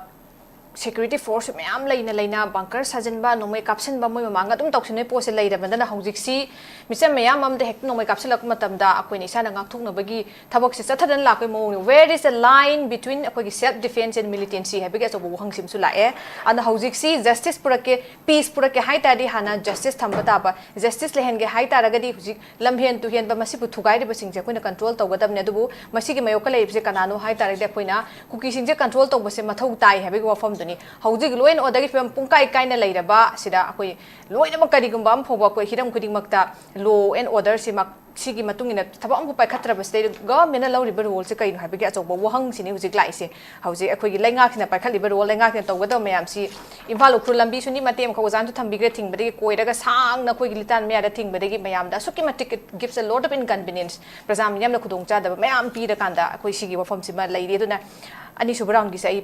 security force ꯃꯌꯥꯝ ꯂꯩꯅ ꯂꯩꯅ bunker ꯁꯥꯖꯤꯟꯕ, ꯅꯣꯡꯃꯩ ꯀꯥꯞꯁꯤꯟꯕ, ꯃꯣꯏ ꯃꯃꯥꯡꯗ ꯑꯗꯨꯝ ꯇꯧꯁꯤꯟꯕꯒꯤ ꯄꯣꯠꯁꯦ ꯂꯩꯔꯕꯅꯤꯅ ꯍꯧꯖꯤꯛꯁꯤ ꯃꯤꯆꯝ ꯃꯌꯥꯝ ꯑꯃꯗ ꯍꯦꯛꯇ ꯅꯣꯡꯃꯩ ꯀꯥꯞꯁꯤꯜꯂꯛꯄ ꯃꯇꯝꯗ ꯑꯩꯈꯣꯏꯅ ꯏꯁꯥꯅ ꯉꯥꯛꯊꯣꯛꯅꯕꯒꯤ ꯊꯕꯛꯁꯦ ꯆꯠꯊꯗꯅ ꯂꯥꯛꯄꯒꯤ ꯃꯑꯣꯡꯅꯤ꯫ Where is the line between ꯑꯩꯈꯣꯏꯒꯤ self defense and militancy ꯍꯥꯏꯕꯒꯤ ꯑꯆꯧꯕ ꯋꯥꯍꯪꯁꯤꯃꯁꯨ ꯂꯥꯛꯑꯦ꯫ ꯑꯗꯨꯅ ꯍꯧꯖꯤꯛꯁꯤ justice ꯄꯨꯔꯛꯀꯦ, peace ꯄꯨꯔꯛꯀꯦ ꯍꯥꯏ ꯇꯥꯔꯗꯤ ꯍꯥꯟꯅ justice ꯊꯝꯕ ꯇꯥꯕ꯫ Justice ꯂꯩꯍꯟꯒꯦ ꯍꯥꯏ ꯇꯥꯔꯒꯗꯤ ꯍꯧꯖꯤꯛ ꯂꯝꯍꯦꯟ ꯇꯨꯍꯦꯟꯕ ꯃꯁꯤꯕꯨ ꯊꯨꯒꯥꯏꯔꯤꯕꯁꯤꯡꯁꯦ ꯑꯩꯈꯣꯏꯅ control ꯇꯧꯒꯗꯕꯅꯤ꯫ ꯑꯗꯨꯕꯨ ꯃꯁꯤꯒꯤ ꯃꯥꯌꯣꯛꯇ ꯂꯩꯔꯤꯕꯁꯦ ꯀꯅꯥꯅꯣ ꯍꯥꯏ ꯇꯥꯔꯒꯗꯤ ꯑꯩꯈꯣꯏꯅ ꯀꯨꯀꯤꯁꯤꯡꯁꯦ control ꯇꯧꯕꯁꯦ ꯃꯊꯧ ꯇꯥꯏ ꯍꯥꯏꯕꯒꯤ ꯋꯥꯐꯝꯗꯨꯅꯤ꯫ ꯍꯧꯖꯤꯛ law and order ꯒꯤ ꯐꯤꯕꯝ ꯄꯨꯡꯀꯥꯏ ꯀꯥꯏꯅ ꯂꯩꯔꯕ ꯁꯤꯗ ꯑꯩꯈꯣꯏ ꯂꯣꯏꯅꯃꯛ ꯀꯔꯤꯒꯨꯝꯕ ꯑꯃ ꯐꯥꯎꯕ ꯑꯩꯈꯣꯏ ꯍꯤꯔꯝ ꯈꯨꯗꯤꯡꯃꯛꯇ law and order ꯁꯤꯃꯛ ꯁꯤꯒꯤ ꯃꯇꯨꯡ ꯏꯟꯅ ꯊꯕꯛ ꯑꯃꯕꯨ ꯄꯥꯏꯈꯠꯇ꯭ꯔꯕꯁꯤꯗ government ꯅ ꯂꯧꯔꯤꯕ role ꯁꯦ ꯀꯩꯅꯣ ꯍꯥꯏꯕꯒꯤ ꯑꯆꯧꯕ ꯋꯥꯍꯪꯁꯤꯅꯤ ꯍꯧꯖꯤꯛ ꯂꯥꯛꯏꯁꯦ꯫ ꯍꯧꯖꯤꯛ ꯑꯩꯈꯣꯏꯒꯤ ꯂꯩꯉꯥꯛꯁꯤꯅ ꯄꯥꯏꯈꯠꯂꯤꯕ role, ꯂꯩꯉꯥꯛꯁꯤꯅ ꯇꯧꯒꯗꯕ ꯃꯌꯥꯝꯁꯤ ꯏꯝꯐꯥꯜ ꯎꯈ꯭ꯔꯨꯜ ꯂꯝꯕꯤꯁꯨꯅꯤ ꯃꯇꯦꯛ ꯑꯃꯈꯛ ꯑꯣꯖꯥꯅꯁꯨ ꯊꯝꯕꯤꯈ꯭ꯔꯦ, ꯊꯤꯡꯕꯗꯒꯤ ꯀꯣꯏꯔꯒ ꯁꯥꯡꯅ ꯑꯩꯈꯣꯏꯒꯤ ꯂꯤꯇꯥꯟ ꯃꯌꯥꯗ ꯊꯤꯡꯕꯗꯒꯤ ꯃꯌꯥꯝꯗ ꯑꯁꯨꯛꯀꯤ ꯃꯇꯤꯛ it gives a lot of inconvenience, ꯄ꯭ꯔꯖꯥ ꯃꯤꯌꯥꯝꯅ ꯈꯨꯗꯣꯡꯆꯥꯗꯕ ꯃꯌꯥꯝ ꯄꯤꯔꯀꯥꯟꯗ ꯑꯩꯈꯣꯏ ꯁꯤꯒꯤ ꯋꯥꯐꯝꯁꯤꯃ ꯂꯩꯔꯤ꯫ ꯑꯗꯨꯅ ꯑꯅꯤꯁꯨꯕ round ꯒꯤꯁꯦ ꯑꯩ